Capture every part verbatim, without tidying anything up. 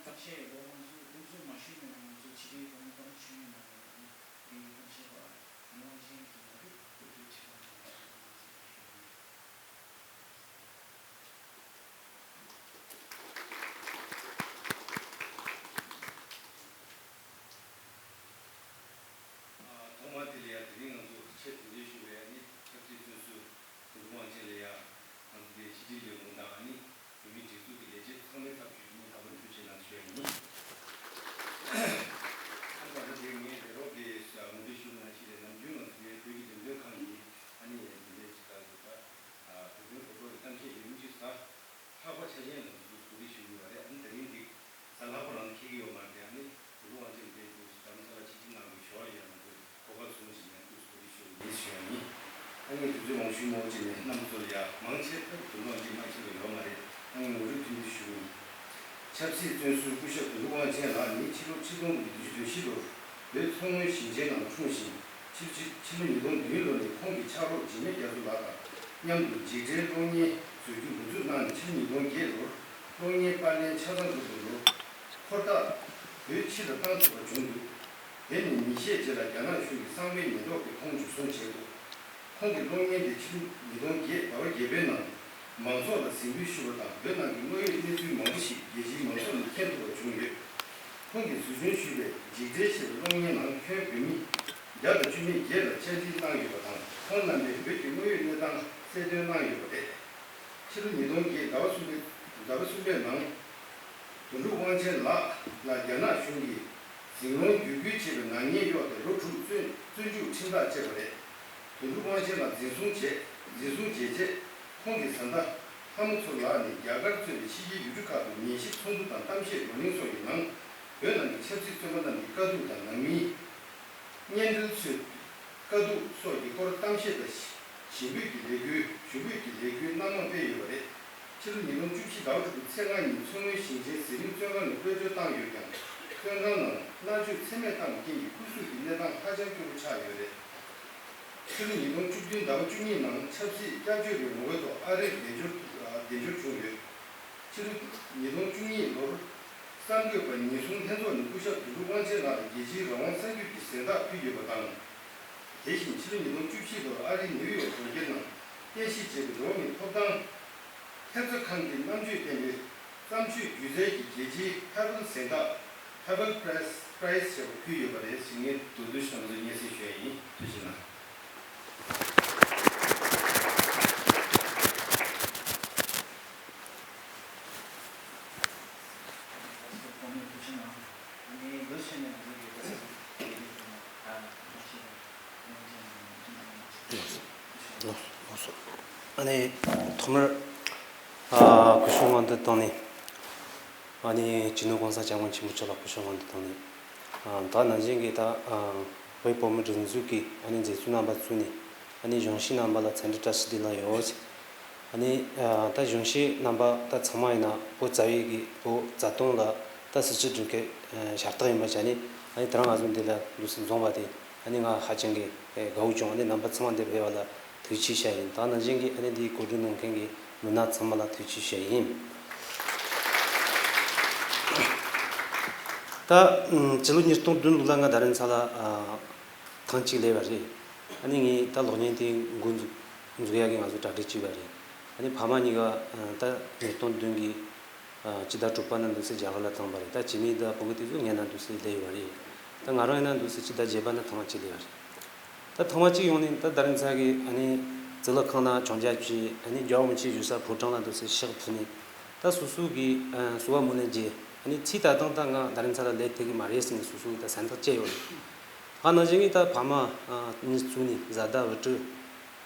གཏམ་བཤད་ལོ་ང་ཚོ་དེ་ཚོ་མ་ཞུས་ནས་ང་ཚོ་ཕྱི་དྲིལ་དང་གཏམ་ཞུས་ནས་ང་ཚོ་དེ་གཏམ་བཤད་པ་ནོར་བ་ཅན་གྱི་ལ་རིགས་བོད་དུ་ཁྲིད་པ་དང་ང་ཚོ་ཞུས་ནས། ཐོག་མར་དེ་ལ་ཡང་དེ་རིང་ང་ཚོ་ཆེད་དུ་འདིར་ཞུགས་པའི་ཨ་ནི་ཆབ་སྲིད་བཙོན་ཟུར་དོན་གྲུབ་དབང་ཆེན་ལ་ཡང་ང་ཚོ་དེ་ཕྱི་དྲིལ་ལས་ཁུངས་དང་ཨ་ནི་བོད་མིའི་སྒྲིག་འཛུགས་ཀྱི་ལས་བྱེད་ཚང་མའི་ཚབ་ཞུས་ནས་ལྷག་པར་ཐུགས་རྗེ་གནང་ཞུ་ཡ་ཡིན། ཨ་ད་ལྟ་དེ་ངས་ལས་རོགས་ཀྱི་ངོ་སྤྲོད་ཞུ་གནང་ཞིག་རེད། ནམ་རྒྱུན་ང་ཚོ་དེ་བོད་ཀྱི་འགྲེམས་སྟོན་ཁང་གི་ཨ་ནི་དེ་འདྲའི་ཅིག་ལྟར་དུ་ད་བོད་དོན་སྐོར་ཐོག་གི་གཏམ་བཤད་ཡུན་རིང་ཅིག་ཟ། ལྷག་པ་ཆ་ཤས་ལ་ང་ཚོ་གོ་སྒྲིག་ཞུ་གི་ཡོད་རེད། ཨ་ནི་དེ་རིང་འདི་གཟའ་ལྷག་པ་རང་འཁེལ་གྱི་ཡོད་མ་རེད། ཨ་ནི་དོན་གྲུབ་དབང་ཆེན་དེ་དུས་རྡ་རམ་ས་ལ་ཆིབས་བསྒྱུར་གནང་བའི་ཞོར་ལ་ཡང་ང་ཚོས་གོ་སྐབས་བཟུང་བཞིན་ཡང་དུས་སུ་གོ་སྒྲིག་ཞུ་བའི་ལས་ཞུ་ཡ་ཡིན། ཨ་ནི་དུས་ཚོད་མང་ཤོས་མང་ཆེ་ནས་རྣམ་པ་ཚོ་ལ་ཡང་མང་ཆེ་ཐབས་དོན་དུ་ཅིག་མ་ཁྱབ་པ་ཡོད་མ་རེད། ཨ་ནི་ངོ་སྤྲོད་ཐུང་ཐུང་ཞུ་གི་ཡིན། ཆབ་སྲིད་བཙོན་ཟུར་སྐུ་ཞབས་དོན་གྲུབ་དབང་ཆེན་ལགས་ནི་ཕྱི་ལོ་ཆིག་སྟོང་དགུ་བརྒྱ་བདུན་ཅུ་དོན་བཞི་ལོར་བོད་མཚོ་སྔོན་ཞིང་ཆེན་ནང་འཁྲུངས་ཤིང་ཕྱི་ཕྱི་ཕྱི་ལོ་ཉིས་སྟོང་བདུན་ལོ་ནས་ཁོང་གི་ཕྱག་རོགས་འཇིགས་མེད་རྒྱ་མཚོ་ལགས་དང་མཉམ་དུ་འཇིགས་བྲལ་གློག་བརྙན་བཟོ་རྒྱུ་འགོ་འཛུགས་གནང་ནས་ཕྱི་ལོ་ཉིས་སྟོང་བརྒྱད་ལོར་གློག་བརྙན་པར་ལེན་ཆ་ཚང་གྲུབ་པའི་ལོ་འཁོར་ཐག་བོད་ཕྱི་ལ་བཏང་ཐུབ་པ་བྱུང་འདུག་དེ་ནི་ཉིན་ཤས་རྗེས་ལ་རྒྱ་ནག་གཞུང་གིས་གསང་བའི་ཉེན་རྟོག་གིས་ཁོང་འཇུ་བཟུང་བྱས་འདུག་ཁོང་གི་གློག་བརྙན་དེ་ཕྱི་ལོ་ཉིས་སྟོང་བརྒྱད་ཟླ་བ་བརྒྱད་པའི་ནང་མང་ཚོགས་ལ་གཟིགས་འབུལ་ཞུས་པ་དང་བོད་ནང་གི་དངོས་ཡོད་གནས་ཚུལ་མང་པོ་ཞིག་རྒྱལ་སྤྱིའི་མང་ཚོགས་ནས་མཁྱེན་ཐུབ་པ་བྱུང་ཡོད། ཁོང་གིས་གཟིགས་སྐྱོང་ཞུས་པའི་འཇིགས་བྲལ་ཞེས་པའི་གློག་བརྙན་ནང་ཁྱོན་བོད་མི་བརྒྱ་དང་བཅུ་མེད་བརྒྱད་ལ་བཅར་འདྲི་གནང་ཡོད་པ་དང་ཁོང་རྣམ་པས་བོད་ཀྱི་དངོས་ཡོད་གནས་སྟངས་གསལ་སྟོན་གནང་ཡོད་པ་རེད། ཕྱི་ལོ་ཉིས་སྟོང་བརྒྱད་ཟླ་བ་གསུམ་པའི་ཟླ་བ་གསུམ་པའི་ནང་། དོན་གྲུབ་དབང་ཆེན་ལགས་ལ་རྒྱ་ནག་གཞུང་གིས་ཟིང་སློང་བརྒྱུད་སྐུལ་བྱས་པའི་ནག་ཉེས་གཡོགས་ཏེ་ལོ་དྲུག་བཙོན་བཙོན་འཇུག་ཁྲིམས་ཐག་བཅད་པ་རེད། དོན་གྲུབ་དབང་ཆེན་ལགས་འཛིན་བཟུང་བྱས་འཛིན་བཟུང་བྱས་རྗེས་ཁོང་གི་བཟའ་ཟླ་ལྷ་མོ་མཚོ་ལགས་ནས་རྒྱ་གར་གཙོས་པའི་ཕྱི་རྒྱལ་ཡུལ་གྲུ་ཁག་ཏུ་ཉན་ཞིབ་ཚོགས་འདུ་དང་གཏམ་བཤད་བགྲོ་གླེང་སོགས་ཀྱི་ནང་བོད་ནང་གི་ཆབ་སྲིད་བཙོན་པ་རྣམས་ཀྱི་དཀའ་སྡུག་དང་ནང་མིའི་གཉེན་འབྲེལ་ཚོའི་དཀའ་སྡུག་སོགས་ཀྱི་སྐོར་གཏམ་བཤད་དང་ཞི་འབོད་ཀྱི་ལས་འགུལ་ཞི་འབོད་ཀྱི་ལས་འགུལ་སྣ་མང་སྤེལ་ཡོད་པ་རེད། ཕྱི་ལོ་ཉིས་སྟོང་བཅུ་བཞི་ཟླ་བ་དྲུག་པའི་ཚེས་ལྔ་ཉིན་མཚོ་སྔོན་ཞིང་ཆེན་ཟི་ལིང་བཙོན་ཁང་ནས་གློད་བཀྲོལ་བཏང་ཡོད་ཀྱང་བཙོན་ཁང་ནང་མནར་གཅོད་ཚད་མེད་བཏང་བའི་རྐྱེན་གྱིས་སྐུ་གཟུགས་ཀྱི་གནས་སྟངས་ཧ་ཅང་སྐྱོ་པོ་ཆགས་ཡོད་རེད། ཕྱི་ལོ་ཉིས་སྟོང་བཅུ་བདུན་ཟླ་བ་བཅུ་གཉིས་ནང་ཆབ་སྲིད་སྐྱབས་བཅོལ་བའི་ངོ་རྒོལ་ཐོག་ཨ་རིར་བདེ་འབྱོར་བདེ་འབྱོར་བྱུང་ཡོད། ཕྱི་ལོ་ཉིས་སྟོང་བཅུ་གཉིས་ལོར་གསར་འགོད་པ་ཉེན་སྲུང་ལྷན་ཚོགས་ནས་སྐུ་ཞབས་དོན་གྲུབ་དབང་ཆེན་ལགས་ལ་རྒྱལ་སྤྱིའི་རང་དབང་གསར་འགྱུར་གྱི་གཟེངས་རྟགས་ཕུལ་ཡོད་པ་དང་། དེ་བཞིན་ཕྱི་ལོ་ཉིས་སྟོང་བཅུ་བཞི་ལོར་ཨ་རིའི་ནིའུ་ཡོག་གྲོང་ཁྱེར་ནང་རྟེན་གཞི་བྱས་པའི་འགྲོ་བ་མིའི་ཐོབ་ཐང་ཐེབས་རྩ་ཁང་གི་རྣམ་དཔྱོད་ལྡན་པའི་བརྩམས་ཆོས་སྒྱུ་རྩལ་གྱི་རྒྱལ་སྤྱིའི་ཧེ་བྷལ་གཟེངས་རྟགས་Hubble Prize Prize ཞེས་པ་ཕུལ་ཡོད་པ་རེད། ཞིག་ངས་མདོར་བསྡུས་ཤིག་རྣམ་པ་ཚོར་སྙན་སེང་ཞུ་ཡ་ཡིན། ཐུགས་རྗེ་གནང་། ཨ་ནི་ཐོག་མར་ཨ་སྐུ་ཞབས་སྔོན་དུ་བཏང་ནས། ཨ་ནི་སྤྱི་ནོར་༸གོང་ས་༸སྐྱབས་མགོན་ཆེན་པོ་མཆོག་ལ་སྐུ་ཞབས་སྔོན་དུ་བཏང་ནས། ཨ་ད་ནང་བཞིན་གྱི་ད་ཨ་བོད་བོད་མིའི་སྒྲིག་འཛུགས་ཀྱི་ཨ་ནི་མཛད་གཙོ་རྣམ་པ་ཚོ་ནས་ཨ་ནི་གཞུང་ཞབས་རྣམ་པ་ལ་འཚམས་འདྲི་བཀྲ་ཤིས་བདེ་ལེགས་ཡོད། ཨ་ནི་ཨ་ད་གཞུང་ཞབས་རྣམ་པ་ད་ཚང་མ་ཡིན་ན་བོད་རྩ་བའི་གི་བོད་རྩ་དོན་ལ་ད་ཟུར་ཞུགས་སྒྲུབ་མཁན་ཨ་ཤ་སྟག་ཡིན་པ་བྱས་ནས་ཨ་ནི་ད་རང་ང་ཚོ་འདི་ལ་འདུག་སེ་འཛོམས་པ་དེ་ཨ་ནི་ང་ཧ་ཅང་གི་ཨེ་དགའ་བོ་བྱུང་། ཨ་ནི་རྣམ་པ་ཚང་མ་འདིར་ཕེབས་པ་ལ་ཐུགས་རྗེ་ཆེ་ཞུ་ཡ་ཡིན། ད་ནང་བཞིན་གྱི་ཨ་ནི་འདིའི་གོ་སྒྲིག་གནང་མཁན་གྱི་མི་སྣ་ཚང་མ་ལ་ཐུགས་རྗེ་ཆེ་ཞུ་ཡ་ཡིན། ད་ཨམ་སྤྱི་ལོ་ཉིས་སྟོང་བདུན་ལོ་ལ་ང་རྡ་རམ་ས་ལ་ཨ་ཐེངས་གཅིག་སླེབས་པ་རེད། ཨ་ནི་ངས་ད་གློག་བརྙན་དེ་འགོ་འཛུགས་འཛུགས་ཡག་གི་ང་ཚོ་གྲ་སྒྲིག་བྱས་པ་རེད། ཨ་ནི་ཕ་མ་གཉིས་ཀ་ཨ་ད་ཉིས་སྟོང་བདུན་གི་ཨ་སྤྱི་ཟླ་དྲུག་པ་ན་འདུག་སེ་རྒྱ་གར་ལ་བཏང་པ་རེད། ད་བྱེད་མི་ད་བུ་གུ་དེ་ཚོ་སྔོན་ན་འདུག་སེ་སླེབས་ཡོད་པ་རེད། ད་ང་རང་ཡིན་ན་འདུག་སེ་སྤྱི་ཟླ་བརྒྱད་པ་ན་ཐེངས་གཅིག་སླེབས་པ་རེད། ད་ཐེངས་གཅིག་ཡོང་ནས་ད་རྡ་རམ་ས་ལ་གི་ཨ་ནི་གཙུག་ལག་ཁང་ནང་མཆོད་མཇལ་བྱས། ཨ་ནི་རྒྱལ་བ་རིན་པོ་ཆེ་བཞུགས་ས་ཕོ་བྲང་ལ་འདུག་སེ་ཕྱག་ཕུལ་ནས་ད་སོ་སོ་གི་ཨ་གསོལ་བ་སྨོན་ལམ་བརྒྱབ། ཨ་ནི་ཚེ་ད་ལྟ་ད་ང་རྡ་རམ་ས་ལ་སླེབས་ཐུབ་ཀྱི་མ་རེད་ཟེར་ནས་སོ་སོ་གི་ད་གཟེངས་རྟགས་བཅད་ཡོད་རེད། ད་ནང་བཞིན་གྱི་ད་ཕ་མ་ཨ་གཉིས་བཙུགས་ནས་བཟའ་ཟླ་བུ་ཕྲུག་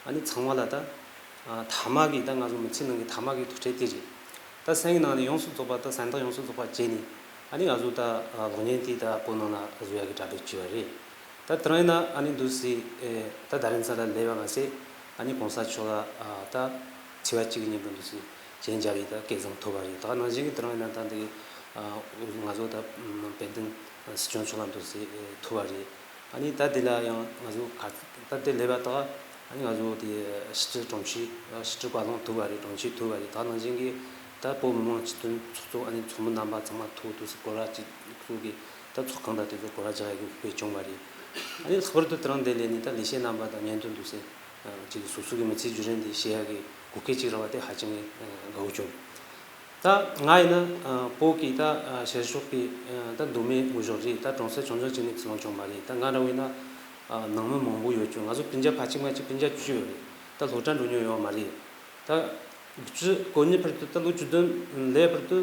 ཨ་ནི་ཚང་མ་ལ་ད་ཨ་མཐའ་མ་གི་ད་ང་ཚོ་མི་ཚེ་ནང་གི་མཐའ་མ་གི་ཐུག་འཕྲད་དེ་རེད། ད་སེམས་ཀྱི་ནང་ནས་ཡོངས་སུ་རྫོགས་པ་ད་གཟེངས་རྟགས་ཡོངས་སུ་རྫོགས་པ་བཅད་ནས་ཨ་ནི་ང་ཚོ་ད་ཨ་གློག་བརྙན་དེ་ད་བོད་ནང་ལ་བཟོ་ཡག་གི་གྲ་སྒྲིག་བྱས་པ་རེད། ད་དེ་རིང་ཡིན་ན་ཨ་ནི་འདུག་སེ་ཨེ་ད་རྡ་རམ་ས་ལ་སླེབས་པ་མ་ཟད་ཨ་ནི་གོང་ས་མཆོག་ལ་ཨ་ད་ཚེས་པ་གཅིག་གི་ཉིན་མོ་འདུག་སེ་མཇལ་མཇལ་བའི་ད་སྐལ་བཟང་ཐོབ་པ་རེད། ད་ནང་བཞིན་གྱི་དེ་རིང་ཡིན་ན་ད་འདི་ཨ་ང་ཚོ་ད་དཔལ་ལྡན་སྲིད་སྐྱོང་མཆོག་ལ་འདུག་སེ་ཨེ་ཐུག་པ་རེད། ཨ་ནི་ད་འདི་ལ་ཡང་ང་ཚོ་ག་ད་འདི་སླེབས་པ་དག་ཨ་ནི་ང་ཚོ་དེ་ཕྱི་དྲིལ་དྲུང་ཆེ་ཕྱི་དྲིལ་བཀའ་བློན་ཐུག་པ་རེད། དྲུང་ཆེ་ཐུག་པ་རེད། ད་ནང་བཞིན་གྱི་ ད་བོད་མི་མང་སྤྱི་མཐུན་ཚོགས་གཙོ་ཨ་ནི་ཚོགས་མི་རྣམ་པ་ཚང་མ་ཐུག་འདུག་སེ་སྐོར་ར་ཅིག་ཁོ་གི་ད་ཚོགས་ཁང་དང་དེ་ཚོ་སྐོར་ར་རྒྱག་ཡག་གི་དཔེ་བྱུང་བ་རེད། ཨ་ནི་ལྷག་པར་དུ་དེ་རིང་འདི་ལས་ནི་ད་ལས་བྱེད་རྣམ་པ་དང་སྙན་དོན་འདུག་སེ་ཅིག་སོ་སོ་གི་མི་ཚེའི་བརྒྱུད་རིམ་འདི་བཤད་ཡག་གི་གོ་སྐབས་ཅིག་རག་པ་དེ་ཧ་ཅང་གི་དགའ་བོ་བྱུང་། ད་ང་ཡིན་ན་བོད་ཀྱི་ད་ཕྱི་ཕྱོགས་ཀྱི་ད་མདོ་སྨད་ངོས་ཕྱོགས་རེད། ད་གྲོང་གསེབ་ཆུང་ཆུང་ཅིག་ནས་ཕྱིར་ལོག་བྱུང་བ་རེད། ད་ང་འདྲ་བོ་ཡིན་ན་ནང་མི་མང་པོ་ཡོད་ཀྱང་ང་ཚོ་བདུན་བརྒྱ་ཕལ་ཆེར་ང་ཅིག་བདུན་བརྒྱ་བཅུ་ཡོད་རེད། ད་སློབ་གྲྭ་འགྲོ་མྱོང་ཡོད་མ་རེད། ད་དགུ་བཅུ་གོ་གཉིས་བར་དུ་ད་ལོ་བཅུ་བདུན་ལོའི་བར་དུ་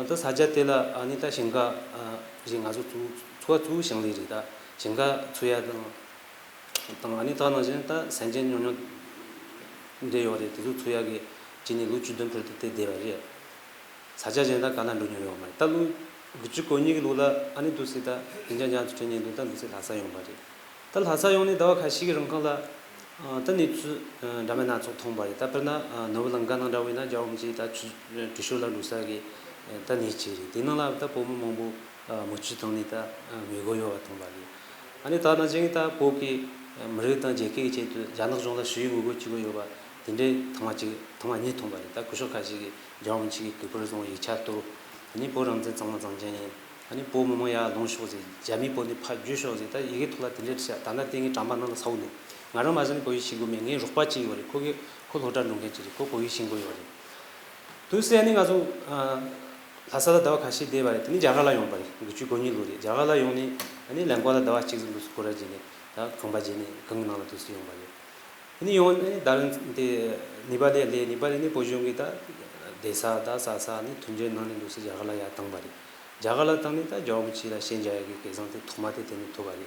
ད་ས་ཆ་དེ་ལ་ཨ་ནི་ད་ཞིང་ཁ་རེད། ང་ཚོ་ཚོ་ཚོ་བ་གཙོ་བོ་ཞིང་ལས་རེད། ད་ཞིང་ཁ་འཚོ་ཡ་དང་དང་ཨ་ནི་ད་ནང་བཞིན་ད་སེམས་ཅན་ཉུང་ཉུང་འདྲ་ཡོད་རེད། དེ་ཚོ་འཚོ་ཡ་གི་ཅི་ནས་ལོ་བཅུ་བདུན་བར་དུ་དེ་བསྡད་པ་རེད། ས་ཆ་གཞན་དག་ག་ལ་འགྲོ་མྱོང་ཡོད་མ་རེད། ད་ལོ་དགུ་བཅུ་གོ་གཉིས་ཀྱི་ལོ་ལ་ཨ་ནི་འདུག་སེ་ད་བདུན་བརྒྱ་ཉི་ཤུ་བཅུ་གཉིས་ལོ་ད་འདུག་སེ་ལྷ་ས་ཡོང་བ་རེད། ད་ལྷ་ས་ཡོང་ནས་ཟླ་བ་ཁ་ཤས་ཀྱི་རིང་ཁ་ལ་ཨ་ད་གནས་ཚུལ་ཨ་འདྲ་མིན་སྣ་ཚོགས་མཐོང་བ་རེད། ད་དཔེར་ན་ཨ་ནོར་བུ་ལང་ཀ་ནང་འདྲ་བོ་ཡིན་ན་རྒྱལ་བ་རིན་པོ་ཆེ་ད་ཆུ་ཁྲུས་གཤོམ་ལ་འགྲོ་ས་གི་ད་གནས་གཅིག་རེད། དེ་ནང་ལ་ད་བོད་མི་མང་པོ་མུ་མཐུད་བཏང་ནས་ད་ངོ་རྒོལ་ཡོད་པ་མཐོང་བ་རེད། ཨ་ནི་ད་ནང་བཞིན་ད་བོད་ཀྱི་མི་རིགས་དང་རྒྱལ་ཁབ་ཀྱི་ཆེད་དུ་རྒྱ་ནག་གཞུང་ལ་ཞི་བའི་ངོ་རྒོལ་བྱེད་ཀྱི་ཡོད་པ་དེ་འདྲའི་ཐེངས་མ་གཅིག་ཐེངས་མ་གཉིས་མཐོང་བ་རེད། ད་སྐུ་ཞབས་ཁ་ཤས་ཀྱིས་རྒྱལ་བ་རིན་པོ་ཆེ་གི་གུས་པར་བཟུང་ཡིག་ཆ་གཏོར། ཨ་ནི་བོད་རང་བཙན་གཙང་མ་གཙང་རྐྱང་ཡིན། ཨ་ནི་བོད་མི་མང་ཡར་ལོངས་ཤོག་ཟེར། རྒྱ་མིའི་བོད་ནས་ཕར་བརྗོད་ཤོག་ཟེར། ད་ཡི་གེ་ཐོག་ལ་དེ་འདྲའི་བྲིས་ཤག་ད་ལྟ་དེ་ངའི་དྲན་པ་ནང་ལ་ཚ་བོ་འདུག་ང་རང་མ་གཞི་ནས་བོད་ཡིག་ཤེས་དགོས་མེད། ངའི་རོགས་པ་གཅིག་ཡོད་རེད། ཁོ་གི་ཁོ་སློབ་གྲྭ་འགྲོ་མཁན་གཅིག་རེད། ཁོ་བོད་ཡིག་ཤེས་དགོས་ཡོད་རེད། དུས་སེ་ཨ་ནི་ང་ཚོ་ཨ་ལྷ་ས་ལ་ཟླ་བ་ཁ་ཤས་བསྡད་པ་རེད། དེ་ནི་རྒྱ་གར་ལ་ཡོང་བ་རེད། དགུ་བཅུ་གོ་གཉིས་ལོ་རེད། རྒྱ་གར་ལ་ཡོང་ནས་ཨ་ནི་ལན་ཀོ་ལ་ཟླ་བ་གཅིག་ཙམ་འདུག་སེ་སྐོར་ར་བྱས་ནས་ད་གོམ་པ་བརྗེས་ནས་གང་གི་ནང་ལ་འདུག་སེ་ཡོང་བ་རེད། དེ་ནས་ཡོང་ནས་ད་རིང་དེ་ནེ་པ་ལི་ལ་ནེ་པ་ལི་ནས་བོད་གཞུང་གིས་ད་བསྡད་ས་ད་ཟ་ས་ནི་མཐུན་འབྲེལ་གནང་ནས་འདུག་སེ་རྒྱ་གར་ལ་ཡར་བཏང་བ་རེད། རྒྱ་གར་ལ་བཏང་ནས་ད་རྒྱལ་བ་རིན་པོ་ཆེ་ལ་ཞལ་མཇལ་ཡག་གི་སྐལ་བཟང་དེ་ཐོག་མ་དེ་དེ་ནས་ཐོབ་པ་རེད།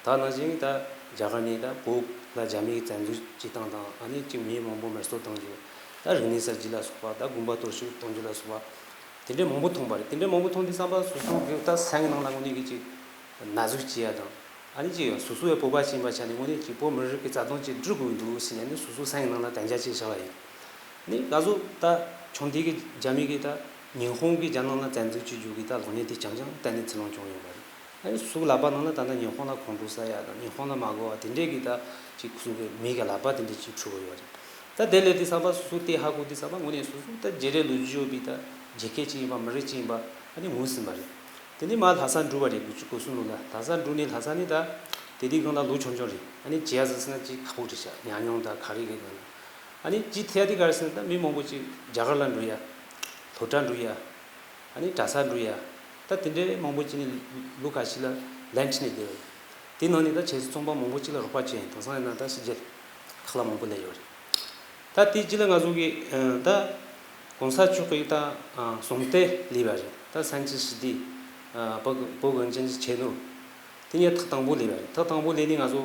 ད་ནང་བཞིན་ད་རྒྱ་གར་ནས་ད་བོད་ལ་རྒྱ་མིའི་བཙན་འཛུལ་བྱེད་སྟངས་དང་ཨ་ནི་ཅིག་མི་མང་པོ་མེར་སྲེག་གཏོང་རྒྱུ། ད་རིག་གནས་གསར་བརྗེ་ལ་སོགས་པ། ད་དགོན་པ་གཏོར་བཤིག་གཏོང་རྒྱུ་ལ་སོགས་པ་དེ་འདྲའི་མང་པོ་མཐོང་བ་རེད། དེ་འདྲའི་མང་པོ་མཐོང་དུས་ཙམ་པ་སོ་སོ་གི་ད་སེམས་ནང་ལ་དངོས་གནས་ཀྱི་ཅིག་ན་ཟུག་སྐྱེ་ཡ་དང་། ཨ་ནི་ཅིག་ཡང་སོ་སོ་ཡང་བོད་པ་ཞིག་ཡིན་པའི་ཆ་ནས་དངོས་གནས་ཅིག་བོད་མི་རིགས་ཀྱི་རྩ་དོན་ཅིག་སྒྲུབ་དགོས་འདུག་ཟེར་ནས་ནི་སོ་སོ་སེམས་ནང་ལ་དམ་བཅའ་ཅིག་བཞག་པ་ཡིན། ནི་ང་ཚོ་ད་ཆུང་དུས་ཀྱི་རྒྱ་མི་གིས་ད་ཉི་ཧོང་གིས་རྒྱ་ནག་ལ་བཙན་འཛུལ་བྱེད་རྒྱུ་གི་ད་གློག་བརྙན་དེ་རྐྱང་རྐྱང་བལྟས་ནས་ཚུར་ལོང་བྱུང་ཡོད་པ་རེད། ཨ་ནི་སོ་སོའི་ལག་པ་ནང་ལ་ད་ལྟ་ཉི་ཧོང་ལ་ཁོང་ཁྲོ་ཟ་ཡ་དང་ཉི་ཧོང་ལ་མ་དགའ་བ་དེ་འདྲས་ཀྱི་ད་ཅིག་སོ་སོ་གི་མི་གི་ལག་པ་དེ་འདྲས་ཅིག་འཁྲུ་གི་ཡོད་རེད། ད་དེ་ལས་དེ་ཚང་མ་སོ་སོ་དེ་ཧ་གོ་དུས་ཙམ་པ་དངོས་གནས་སོ་སོ་ད་བརྗེ་རེས་ལོ་རྒྱུས་ཡོད་པའི་ད་རྒྱལ་ཁབ་ཅིག་ཡིན་པ་མི་རིགས་ཅིག་ཡིན་པ་ཨ་ནི་ངོས་ཟིན་པ་རེད། དེ་ནས་མར་ལྷ་ས་འགྲོ་བ་རེད། དགུ་བཅུ་གོ་གསུམ་ལོ་ལ་ལྷ་ས་འགྲོ་ནས་ལྷ་ས་ནས་ད་དེ་དུས་སྒང་ལ་ལོ་ཆུང་ཆུང་རེད། ཨ་ནི་བྱས་ཟེར་ན་ཅིག་ཁག་པོ་རེད་ཤག་ཉམས་མྱོང་ད་ག་རེ་གི་སྒང་ལ། ཨ་ནི་ཅིག་ཐེ་ཡ་དེ་ག་རེ་ཟེར་ན་ད་མི་མང་པོ་ཅིག་རྒྱ་གར་ལ་འགྲོ་ཡ། སློབ་གྲྭ་འགྲོ་ཡ། ཨ་ནི་གྲྭ་ས་འགྲོ་ཡ། ད་དེ་འདྲའི་མང་པོ་ཅིག་ནི་ལོ་ཁ་ཤས་ལ་ལན་ཁྲིད་ནས་བསྡད་པ་རེད། དེ་ནང་ནས་ད་ཆེས་ཚོང་པ་མང་པོ་ཅིག་ལ་རོགས་པ་བྱས་ཡིན། དེང་སང་ཡིན་ན་ད་ཕྱི་རྒྱལ་ཁག་ལ་མང་པོ་སླེབས་ཡོད་རེད། ད་དེ་རྗེས་ལ་ང་ཚོ་གི་ཨ་ད་གོང་ས་མཆོག་གི་ད་ཨ་གསུང་བཤད་སླེབས་པ་རེད། ད་三七师弟ཨ་བོད་བོད་གངས་ཅན་གྱི་ཁྱད་ནོར་དེ་ངས་ཐེངས་དང་པོ་སླེབས་པ་རེད། ཐེངས་དང་པོ་སླེབས་ནས་ང་ཚོ་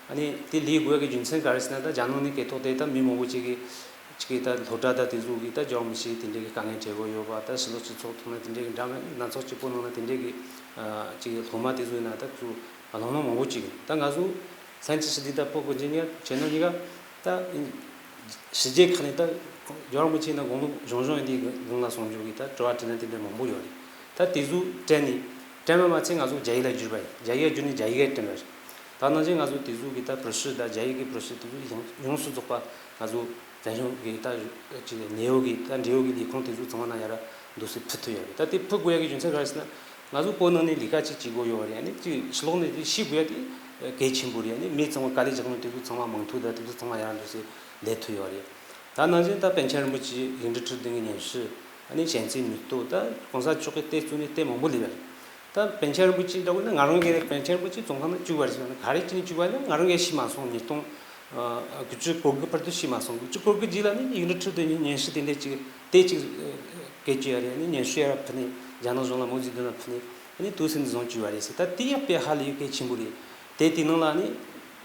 ཨ་ནི་དེ་སླེབས་དགོས་ཡ་གི་རྒྱུ་མཚན་ག་རེ་ཟེར་ན་ད་རྒྱ་ནག་ནས་སྐད་ཐོག་དེ་ད་མི་མང་པོ་ཅིག་གིས་ཅིག་གིས་ད་སློབ་གྲྭ་ད་དེ་ཚོ་གིས་ད་རྒྱ་མི་ཤེས་དེ་འདྲས་ཀྱི་དཀའ་ངལ་འཕྲད་དགོས་ཡོད་པ། ད་ཕྱི་ལོགས་སྤྱི་ཚོགས་ཐོག་ན་དེ་འདྲས་ཀྱི་འདྲ་མིན་སྣ་ཚོགས་སྐྱིད་པོ་ནང་ན་དེ་འདྲས་ཀྱི་ཨ་ཅིག་སློབ་མ་དེ་ཚོ་ཡིན་ན་ད་ཚོ་བླ་མ་མང་པོ་ཅིག་ཡིན། ད་ང་ཚོ་三七师弟ད་བོད་གངས་ཅན་གྱི་ཁྱད་ནོར་གཉིས་ཀ་ད་ཕྱི་རྒྱལ་ཁག་ནས་ད་རྒྱལ་བ་རིན་པོ་ཆེ་ན་དགུང་ལོ་གཞོན་གཞོན་ཡིན་དུས་སྒང་ལ་གསུང་རྒྱུ་གི་ད་དྲི་བ་དྲིས་ལན་དེ་འདྲ་མང་པོ་ཡོད་རེད། ད་དེ་ཚོ་དྲན་ནས་དྲན་པ་མ་ཚད་ང་ཚོ་རྒྱ་ཡིག་ལ་བསྒྱུར་བ་ཡིན། རྒྱ་ཡིག་ལ་བསྒྱུར་ནས་རྒྱ་ཡིག་ལ་དྲན་པ་རེད། ད་ནང་བཞིན་ང་ཚོ་དེ་ཚོ་གི་ད་བྲི་ཤོག་ད་རྒྱ་ཡིག་གི་བྲི་ཤོག་དེ་ཚོ་ཡོངས་ཡོངས་སུ་རྫོགས་པ་ང་ཚོ་བཙན་བྱོལ་གི་ད་ཅིག་གནས་བབ་གི་ད་འབྲེལ་ཡོད་གི་ལས་ཁུངས་དེ་ཚོ་ཚང་མ་ན་ཡར་འདུག་སེ་ཕུལ་ཐུབ་ཡོད་རེད། ད་དེ་ཕུལ་དགོས་ཡ་གི་རྒྱུ་མཚན་ག་རེ་ཟེར་ན་ང་ཚོ་བོད་ནང་ནས་ལས་ཀ་ཅིག་བྱེད་དགོས་ཡོད་རེད། ཨ་ནི་ཅིག་ཕྱི་ལོགས་ནས་དེ་ཤེས་དགོས་ཡ་དེ་གལ་ཆེན་པོ་རེད། ཨ་ནི་མི་ཚང་མ་དཀའ་ལས་རྒྱག་མཁན་དེ་ཚོ་ཚང་མ་མང་ཐོས་ད་དེ་ཚོ་ཚང་མ་ཡར་འདུག་སེ་ལས་ཐུབ་ཡོད་རེད། ད་ནང་བཞིན་ད་པཎ་ཆེན་རིན་པོ་ཆེ་ཡིག་འབྲུ་ཁྲི་བདུན་གི་སྙན་ཞུ། ཨ་ནི་གཞན་ཚིག་མི་གཏོགས་ད་གོང་ས་མཆོག་གི་ལྟེ་གཙོས་ནས་ལྟེ་མང་པོ་སླེབས་ཡོད་རེད། ད་པཎ་ཆེན་རིན་པོ་ཆེ་འདྲ་བོ་ན་ང་རང་གི་པཎ་ཆེན་རིན་པོ་ཆེ་བཙོན་ཁང་ནང་བཅུག་པ་རེད་ཟེར་ན་ག་རེ་བྱས་ནས་བཅུག་པ་ཡིན་ན་ང་རང་གིས་ཤེས་མ་སོང་། ཉིས་སྟོང་དགུ་བཅུ་གོ་དགུ་བར་དུ་ཤེས་མ་སོང་། དགུ་བཅུ་གོ་དགུ་རྗེས་ལ་ནི་ཡིག་འབྲུ་ཁྲི་བདུན་གྱི་སྙན་ཞུ་དེ་འདྲས་ཅིག་དེ་ཅིག་སྐད་ཅིག་ཡ་རེད། ནི་སྙན་ཞུ་ཡར་ཕུལ་ནས་རྒྱ་ནག་གཞུང་ལ་མའོ་ཙེ་ཏུང་ལ་ཕུལ་ནས་ནི་དུས་སུ་འདི་བཟུང་བཅུག་པ་རེད་ཟེར། ད་དེ་ཡང་དཔེ་ཧ་ལས་གལ་ཆེན་པོ་རེད། དེ་དེ་ནང་ལ་ནི་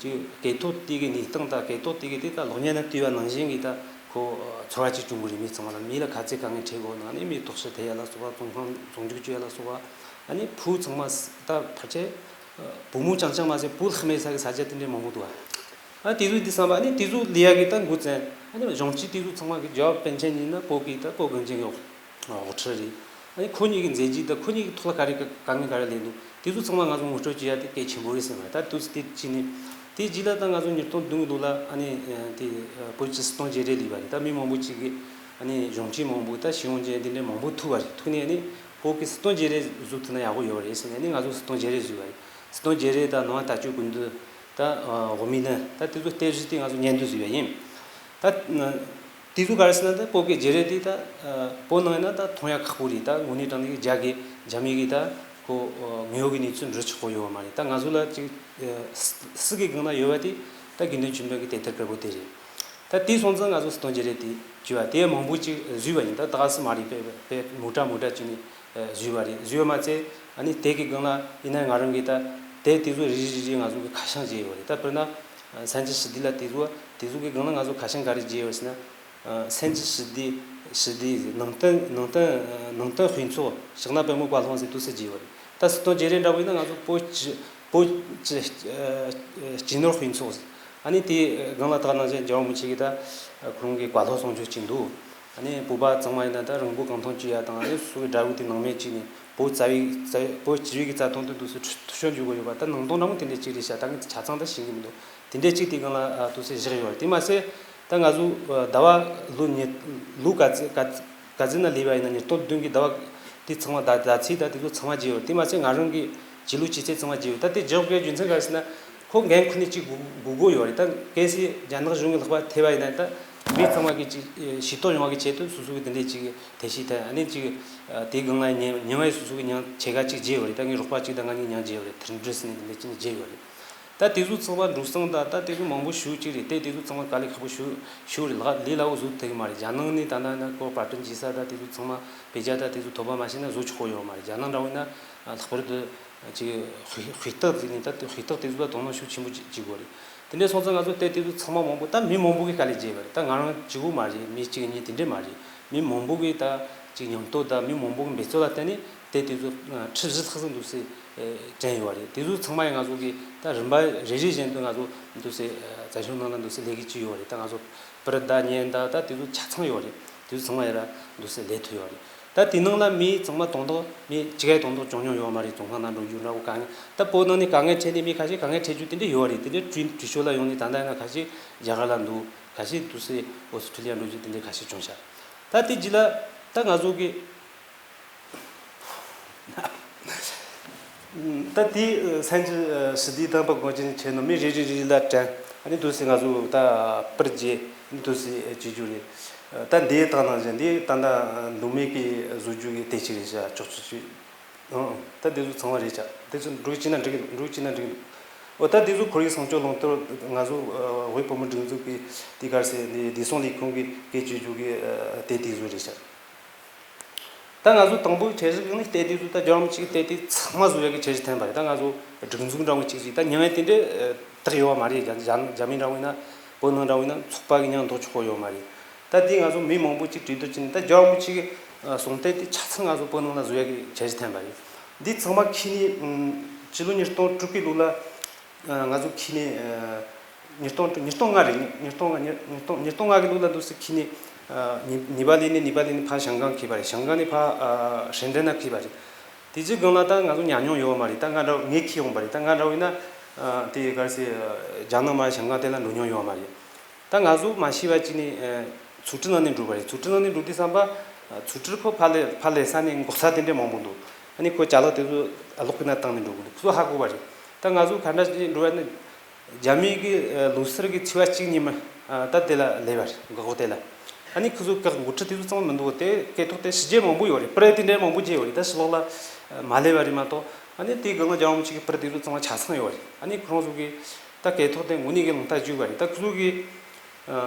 ཅིག་སྐད་ཐོག་དེ་གི་གནས་སྟངས་དང་སྐད་ཐོག་དེ་གི་དེ་ད་གློག་བརྙན་ན་བལྟས་པ་ནང་བཞིན་གྱི་ད་ཁོ་ཚོར་བ་ཅིག་བྱུང་གི་རེད། མི་ཚང་མ་ལ་མི་ལ་ག་ཚད་དཀའ་ངལ་འཕྲད་དགོས་ན་ནི་མི་དོགས་ཤ་དེ་ཡ་ལ་སོགས་པ་བཙོན་ཁང་བཙོན་འཇུག་བཅུག་ཡ་ལ་སོགས་པ། ཨ་ནི་བུ་ཚང་མ་ད་ཕལ་ཆེར་བུ་མོ་རྐྱང་རྐྱང་མ་ཟད་བུ་ལྷག་མེད་ས་གི་ས་ཆ་དེ་འདྲའི་མང་པོ་འདུག་ཨ་དེ་ཚོ་དེ་བསམ་པ་ཨ་ནི་དེ་ཚོ་ལས་ཡ་གི་ད་འགོ་བཙན། ཨ་ནི་གཞུང་སྤྱི་དེ་ཚོ་ཚང་མ་གི་རྒྱལ་བ་པཎ་ཆེན་ཡིན་ན་བོད་ཀྱི་ད་བོད་གངས་ཅན་གྱི་འོག་འོག་ཁྲིད་རེད། ཨ་ནི་ཁོ་གཉིས་ཀྱི་མཛད་རྗེས་དང་ཁོ་གཉིས་ཀྱི་ཐོག་ལ་ག་རེ་དཀའ་ངལ་ག་རེ་སླེབས་འདུག་དེ་ཚོ་ཚང་མ་ང་ཚོ་ངོ་སྤྲོད་བྱེད་ཡ་དེ་གལ་ཆེན་པོ་རེད་བསམ་པ། ད་དུས་ཚོད་དེ་བྱས་ནས་དེ་རྗེས་ལ་ད་ང་ཚོ་ཉིས་སྟོང་བདུན་གྱི་ལོ་ལ་ཨ་ནི་དེ་བོད་ཀྱི་སྲིད་སྐྱོང་མཇལ་འཕྲད་སླེབས་པ་རེད། ད་མི་མང་པོ་ཅིག་གིས་ ནི་གཞུང་ཆེན་མང་པོ་ད་ཤེས་ཡོན་ཅན་དེ་འདྲའི་མང་པོ་ཐུག་པ་རེད། ཐུག་ནས་ནི་བོད་ཀྱི་སྲིད་དོན་བརྗེ་རེས་བཟོ་ཐུབ་ན་ཡག་པོ་ཡོད་པ་རེད་ཟེར་ནས་ནི་ང་ཚོ་སྲིད་དོན་བརྗེ་རེས་བཟོས་པ་རེད། སྲིད་དོན་བརྗེ་རེས་དང་ནང་པ་ལྟ་སྤྱོད་ཀུན་འདུས་ད་དབུ་མའི་ལམ་ད་དེ་ཚོ་གཏན་གཞི་དེ་ང་ཚོ་སྙན་སྒྲོན་བཟོས་པ་ཡིན། ད་དེ་ཚོ་ག་རེ་ཟེར་ན་ད་བོད་ཀྱི་བརྗེ་རེས་དེ་ད་བོད་ནང་ཡིན་ན་ད་མཐོང་ཡ་ཁག་པོ་རེད། ད་དངོས་གནས་དྲང་གནས་ཀྱི་རྒྱ་གི་རྒྱ་མི་གི་ད་ཁོ་དངོས་ཡོད་ཀྱི་གནས་ཚུལ་འབྲི་ཆོག་གི་ཡོད་མ་རེད། ད་ང་ཚོ་ལ་ཅིག་སྲིད་ཀྱི་སྒང་ན་ཡོད་པ་དེ་ད་དགེ་འདུན་ཆོས་འཕེལ་གྱི་དེབ་ཐེར་དཀར་པོ་དེ་རེད། ད་དེ་སོང་ཙང་ང་ཚོ་སྲིད་དོན་བརྗེ་རེས་དེ་བྱས་པ་དེ་མང་པོ་ཅིག་བཟོས་པ་ཡིན། ད་ད་ག་སུ་མ་རེད། དཔེ་དཔེ་མོ་ཊ་མོ་ཊ་ཅིག་ནས་བཟོས་པ་རེད། བཟོས་པ་མ་ཚད་ཨ་ནི་དེ་གི་སྒང་ལ་ཡིན་ན་ང་རང་གིས་ད་དེ་དེ་ཚོ་རེ་རེ་རེ་རེ་ང་ཚོ་གི་ཁ་བྱང་བརྗེས་ཡོད་རེད། ད་དཔེར་ན་སན་ཅི་ཞི་བདེ་ལ་དེ་ཚོ་དེ་ཚོ་གི་སྒང་ལ་ང་ཚོ་ཁ་བྱང་ག་རེ་བརྗེས་ཡོད་ཟེར་ན། སན་ཅི་ཞི་བདེ་ཞི་བདེ་ནང་བསྟན་ནང་བསྟན་ནང་བསྟན་དཔེ་མཚོན་ཕྱག་ན་པདྨོ་བཀའ་སློབ་ཟེར་དུས་སུ་བརྗེས་ཡོད་རེད། ད་སྲིད་དོན་བརྗེ་རེས་འདྲ་བོ་ཡིན་ན་ང་ཚོ་བོད་སྤྱི་བོད་སྤྱི་སྤྱི་ནོར་དཔེ་མཚོན། ཨ་ནི་དེའི་སྒང་ལ་ད་ནང་བཞིན་རྒྱལ་བ་རིན་པོ་ཆེ་གིས་ད་ཁོ་རང་གི་བཀའ་སློབ་གསུང་ཆོས་ཅིག་འདུག་ཨ་ནི་བོད་པ་ཚང་མ་ཡིན་ན་ད་རང་བོད་གང་ཐོན་སྐྱེ་ཡ་དང་ཨ་ནི་སོ་སོའི་དགྲ་བོ་དེ་ནང་མེད་ཅིག་ནས་བོད་རྩ་བའི་རྩ་བོད་སྤྱི་པའི་གི་རྩ་དོན་དུ་འདུག་སེ་ཁྲིད་ཤོར་འཇུག་གི་ཡོད་པ། ད་ནང་དོན་འདྲ་མོ་དེ་འདྲ་ཅིག་རེད་ཤག་ད་ངས་ཆ་ཚང་ད་ཤེས་ཀྱི་མི་འདུག་དེ་འདྲ་ཅིག་དེ་སྒང་ལ་འདུག་སེ་བཞག་ཡོད་རེད། དེ་མ་ཟད་ད་ང་ཚོ་ཟླ་བ་ལོ་ཉི་ལོ་ག་ཚོད་ག་ག་ཚོད་ན་སླེབས་པ་ཡིན་ན་ཉིས་སྟོང་བདུན་གྱི་ཟླ་བ་དེ་ཚང་མ་ཟླ་ཟླ་ཚེས་ད་དེ་ཚོ་ཚང་མ་བརྗེས་ཡོད་རེད། དེ་མ་ཟད་ང་རང་གི་བྱིས་ལོ་ཆུ་ཚོད་ཚང་མ་བརྗེས་ཡོད། ད་དེ་བརྗེས་དགོས་རྒྱུ་མཚན་ག་རེ་ཟེར་ན་ཁོ་འགན་ཁུར་ནས་ཅིག་དགོས་དགོས་དགོས་ཡོད་རེད། ད་གལ་སྲིད་རྒྱ་ནག་གཞུང་གི་ལག་པ་ཐེབས་པ་ཡིན་ན་ད་མི་ཚང་མ་གི་ཅིག་ཤེས་རྟོགས་ཡོང་བ་གི་ཆེད་དུ་སོ་སོ་གི་དེ་འདྲས་ཅིག་ཐབས་ཤེས་ཐད་ཨ་ནི་ཅིག་དེའི་སྒང་ལ་མྱ་མྱིང་ངའི་སོ་སོ་གི་མྱིང་ཕྱེད་ཀ་ཅིག་བརྗེས་ཡོད་རེད། ད་ངའི་རོགས་པ་གཅིག་དང་ང་གཉིས་མྱིང་བརྗེས་ཡོད་རེད། དིལ་འབྲུ་ཟེར་ནས་དེ་འདྲས་ཅིག་བརྗེས་ཡོད་རེད། ད་དེ་ཚོ་ཚང་མ་འགྲོ་སོང་ད་ད་དེ་ཚོ་མང་པོ་ཞེ་ཅིག་རེད། དེ་དེ་ཚོ་ཚང་མ་དཀའ་ལས་ཁག་པོ་ཞེ་ཞེ་རེད། ལག་ལས་སླ་བོ་བཟོ་ཐུབ་ཀྱི་མ་རེད། རྒྱ་ནག་ནས་ད་ལྟ་ན་ཁོ་པར་སྐྲུན་བྱེད་ས་ད་དེ་ཚོ་ཚང་མ་བེད་སྤྱོད་ད་དེ་ཚོ་ཐོབ་པ་མ་བྱས་ན་བཟོ་ཆོག་གི་ཡོད་མ་རེད། རྒྱ་ནག་འདྲ་བོ་ཡིན་ན་ལྷག་པར་དུ་ཅིག་དཔེ་དཔེ་རྟགས་ཟེར་ནས་ད་དཔེ་རྟགས་དེ་ཚོ་ལ་དོ་སྣང་ཤུགས་ཆེན་པོ་ཅིག་བྱེད་དགོས་རེད། དེ་འདྲས་སོང་ཙང་ང་ཚོ་ལྟས་དེ་ཚོ་ཚང་མ་མང་པོ་ད་མི་མང་པོ་གིས་དཀའ་ལས་བརྒྱབ་པ་རེད། ད་ང་རང་གཅིག་པོ་མ་རེད། མི་གཅིག་གཉིས་དེ་འདྲས་མ་རེད། མི་མང་པོ་གིས་ད་ཅིག་མཉམ་དུ་ད་མི་མང་པོ་གི་འབད་བརྩོན་ལ་བརྟེན་ནས་ལྟས་དེ་ཚོ་ཁྲི་བཞི་ལྷག་ཙམ་འདུག་སེ་དྲན་ཡོད་རེད། དེ་ཚོ་ཚང་མ་ཡང་ང་ཚོ་གིས་ད་རིམ་པ་རེ་རེ་བཞིན་དུ་ང་ཚོ་འདུག་སེ་རྩ་ཞིང་ནང་ལ་འདུག་སེ་ལས་ཀ་བྱས་ཡོད་རེད། ད་ང་ཚོ་པར་ད་བརྙན་ད་ད་དེ་ཚོ་ཆ་ཚང་ཡོད་རེད། དེ་ཚོ་ཚང་མ་ཡར་འདུག་སེ་ལས་ཐུབ་ཡོད་རེད། ད་དེ་ནང་ལ་མི་ཚང་མ་དོན་དག་མི་གཅིག་ཡང་དོན་དག་བྱུང་མྱོང་ཡོད་མ་རེད། བཙོན་ཁང་ནང་འགྲོ་རྒྱུ་འདྲ་བོ་དཀའ་ངལ་ད་བོད་ནང་ནས་དཀའ་ངལ་འཕྲད་ནས་མི་ཁ་ཤས་དཀའ་ངལ་འཕྲད་རྒྱུ་དེ་འདྲ་ཡོད་རེད། དེ་འདྲ་བྲོས་བྲོས་བྱོལ་ལ་ཡོང་ནས་ད་ལྟ་ཡང་ན་ཁ་ཤས་རྒྱ་གར་ལ་འདུག་ཁ་ཤས་འདུག་སེ་ཨོ་སི་ཁྲུ་ལི་ཡ་འགྲོ་རྒྱུ་དེ་འདྲ་ཁ་ཤས་བྱུང་ཤག་ད་དེ་རྗེས་ལ་ད་ང་ཚོ་གི་ད་དེ་སན་ཅི་ཞི་བདེ་དང་པ་གོང་ཅན་ཆེ་ནོ་མི་རེ་རེ་རེ་ལ་དྲན། ཨ་ནི་འདུག་སེ་ང་ཚོ་ད་པར་རྒྱས་འདུག་སེ་བྱེད་རྒྱུ་རེད། ད་འདི་ལྟ་ནང་བཞིན་འདི་ད་ལྟ་མདོ་སྨད་ཀྱི་བཟོ་རྒྱུ་གི་དེ་ཅིག་རེད་ཤག་ཅོག་ཅོག་ཅིག་ཨང་། ད་འདི་ཚོ་ཚང་མ་རེད་ཤག་དེ་ཚོ་འགྲོ་ཅི་ན་འགྲིག་འགྲོ་ཅི་ན་འགྲིག་འོ་ད་འདི་ཚོ་ཁོར་ཡུག་སྲུང་སྐྱོབ་ལུང་བསྟན་ང་ཚོ་བོད་བུ་མོ་སྒྲིག་འཛུགས་ཀྱི་དེ་གར་སེ་འདི་བདེ་སྲུང་ལས་ཁུངས་ཀྱི་སྐད་བཅོལ་རྒྱུ་གི་དེ་དེ་ཚོ་རེད་ཤག་ད་ང་ཚོ་དང་པོའི་འཆར་གཞི་གི་ནི་ལྟས་དེ་ཚོ་ད་རྒྱལ་བ་རིན་པོ་ཆེའི་ལྟས་དེ་ཚང་མ་བཟོ་ཡག་གི་འཆར་གཞི་འཐེན་པ་རེད། ད་ང་ཚོ་སྒྲིག་འཛུགས་འདྲ་བོ་གཅིག་རེད། ད་མྱིང་ཡང་དེ་འདྲའི་བཏགས་ཡོད་པ་མ་རེད། རྒྱ་རྒྱ་རྒྱ་མི་འདྲ་བོ་ཡིན་ན་བོད་ནང་འདྲ་བོ་ཡིན་ན་ཚོགས་པ་གི་མྱིང་འདོགས་ཆོག་གི་ཡོད་མ་རེད། ད་དེ་ང་ཚོ་མི་མང་པོ་གཅིག་གྲོས་བསྡུར་བྱས་ནས་ད་རྒྱལ་བ་རིན་པོ་ཆེ་གི་གསུང་ལྟས་དེ་ཆ་ཚང་ང་ཚོ་བོད་ནང་ལ་བཟོ་ཡག་གི་འཆར་གཞི་འཐེན་པ་རེད། འདི་ཚང་མ་ཁྱེར་ནས་སྤྱི་ལོ་ཉིས་སྟོང་དྲུག་གི་ལོ་ལ་ང་ཚོ་ཁྱེར་ནས། ཉིས་སྟོང་ཉིས་སྟོང་ལྔ་རེད། ཉིས་སྟོང་ལྔ་ཉིས་ཉིས་སྟོང་ཉིས་སྟོང་ལྔ་གི་ལོ་ལ་འདུག་སེ་ཁྱེར་ནས་ནི་ནི་པ་ལི་ནས་ནི་པ་ལི་ནས་ཕར་ཞང་ཀང་ཁྱེར་བ་རེད། ཞང་ཀང་ནས་ཕར་ཧྲེན་ཀྲེན་ན་ཁྱེར་བ་རེད། དེ་རྗེས་སྒང་ལ་ད་ང་ཚོ་ཉམས་མྱོང་ཡོད་པ་མ་རེད། ད་ང་འདྲ་ངས་ཁྱེར་ཡོང་པ་རེད། ད་ང་འདྲ་བོ་ཡིན་ན་དེ་ག་སེ་རྒྱ་ནག་མ་ཞང་ཀང་དེ་ལ་འགྲོ་མྱོང་ཡོད་པ་མ་རེད། ད་ང་ཚོ་མ་ཤེས་པ་ཅིག་ནས་ཚོགས་སྒྲིག་ནང་ནས་འགྲོ་བ་རེད། ཚོགས་སྒྲིག་ནང་ནས་འགྲོ་དུས་ཙམ་པ་ཚོགས་སྒྲིག་ཁོ་ཕར་ལས་ཕར་ལས་ས་ནས་འགོག་ས་དེ་འདྲས་མང་པོ་འདུག་ཨ་ནི་ཁོ་ཅ་ལག་དེ་ཚོ་ལོག་གི་ན་བཏང་ནས་འགྲོ་དགོས་འདུག་ཁོ་ཚོ་ཧ་གོ་བ་རེད། ད་ང་ཚོ་ག་འདྲ་ཞིག་འགྲོ་བ་ནི། རྒྱ་མི་གི་ལོ་སར་གི་ཚེས་པ་གཅིག་ཉིན་མ་ད་དེ་ལ་སླེབས་པ་རེད། འགག་སྒོ་དེ་ལ། ཨ་ནི་ཁོ་ཚོ་གི་འགོ་ཁྲིད་དེ་ཚོ་ཚང་མ་མི་འདུག་དེ་སྐད་ཐོག་དེ་ཞི་རྒྱས་མང་པོ་ཡོད་རེད། པར་དེ་འདྲའི་མང་པོ་བརྗེ་ཡོད་རེད། ད་ཕྱི་ལོགས་ལ་མ་སླེབས་པ་རེད་མ་གཏོགས། ཨ་ནི་དེའི་སྒང་ལ་རྒྱལ་བ་རིན་པོ་ཆེ་གི་པར་དེ་ཚོ་ཚང་མ་ཆ་ཚང་ཡོད་རེད། ཨ་ནི་ཁོ་རང་ཚོ་གི་ད་སྐད་ཐོག་དེ་དངོས་གནས་གི་ལུང་བསྟན་བརྗོད་པ་རེད། ད་ཁོ་ཚོ་གི་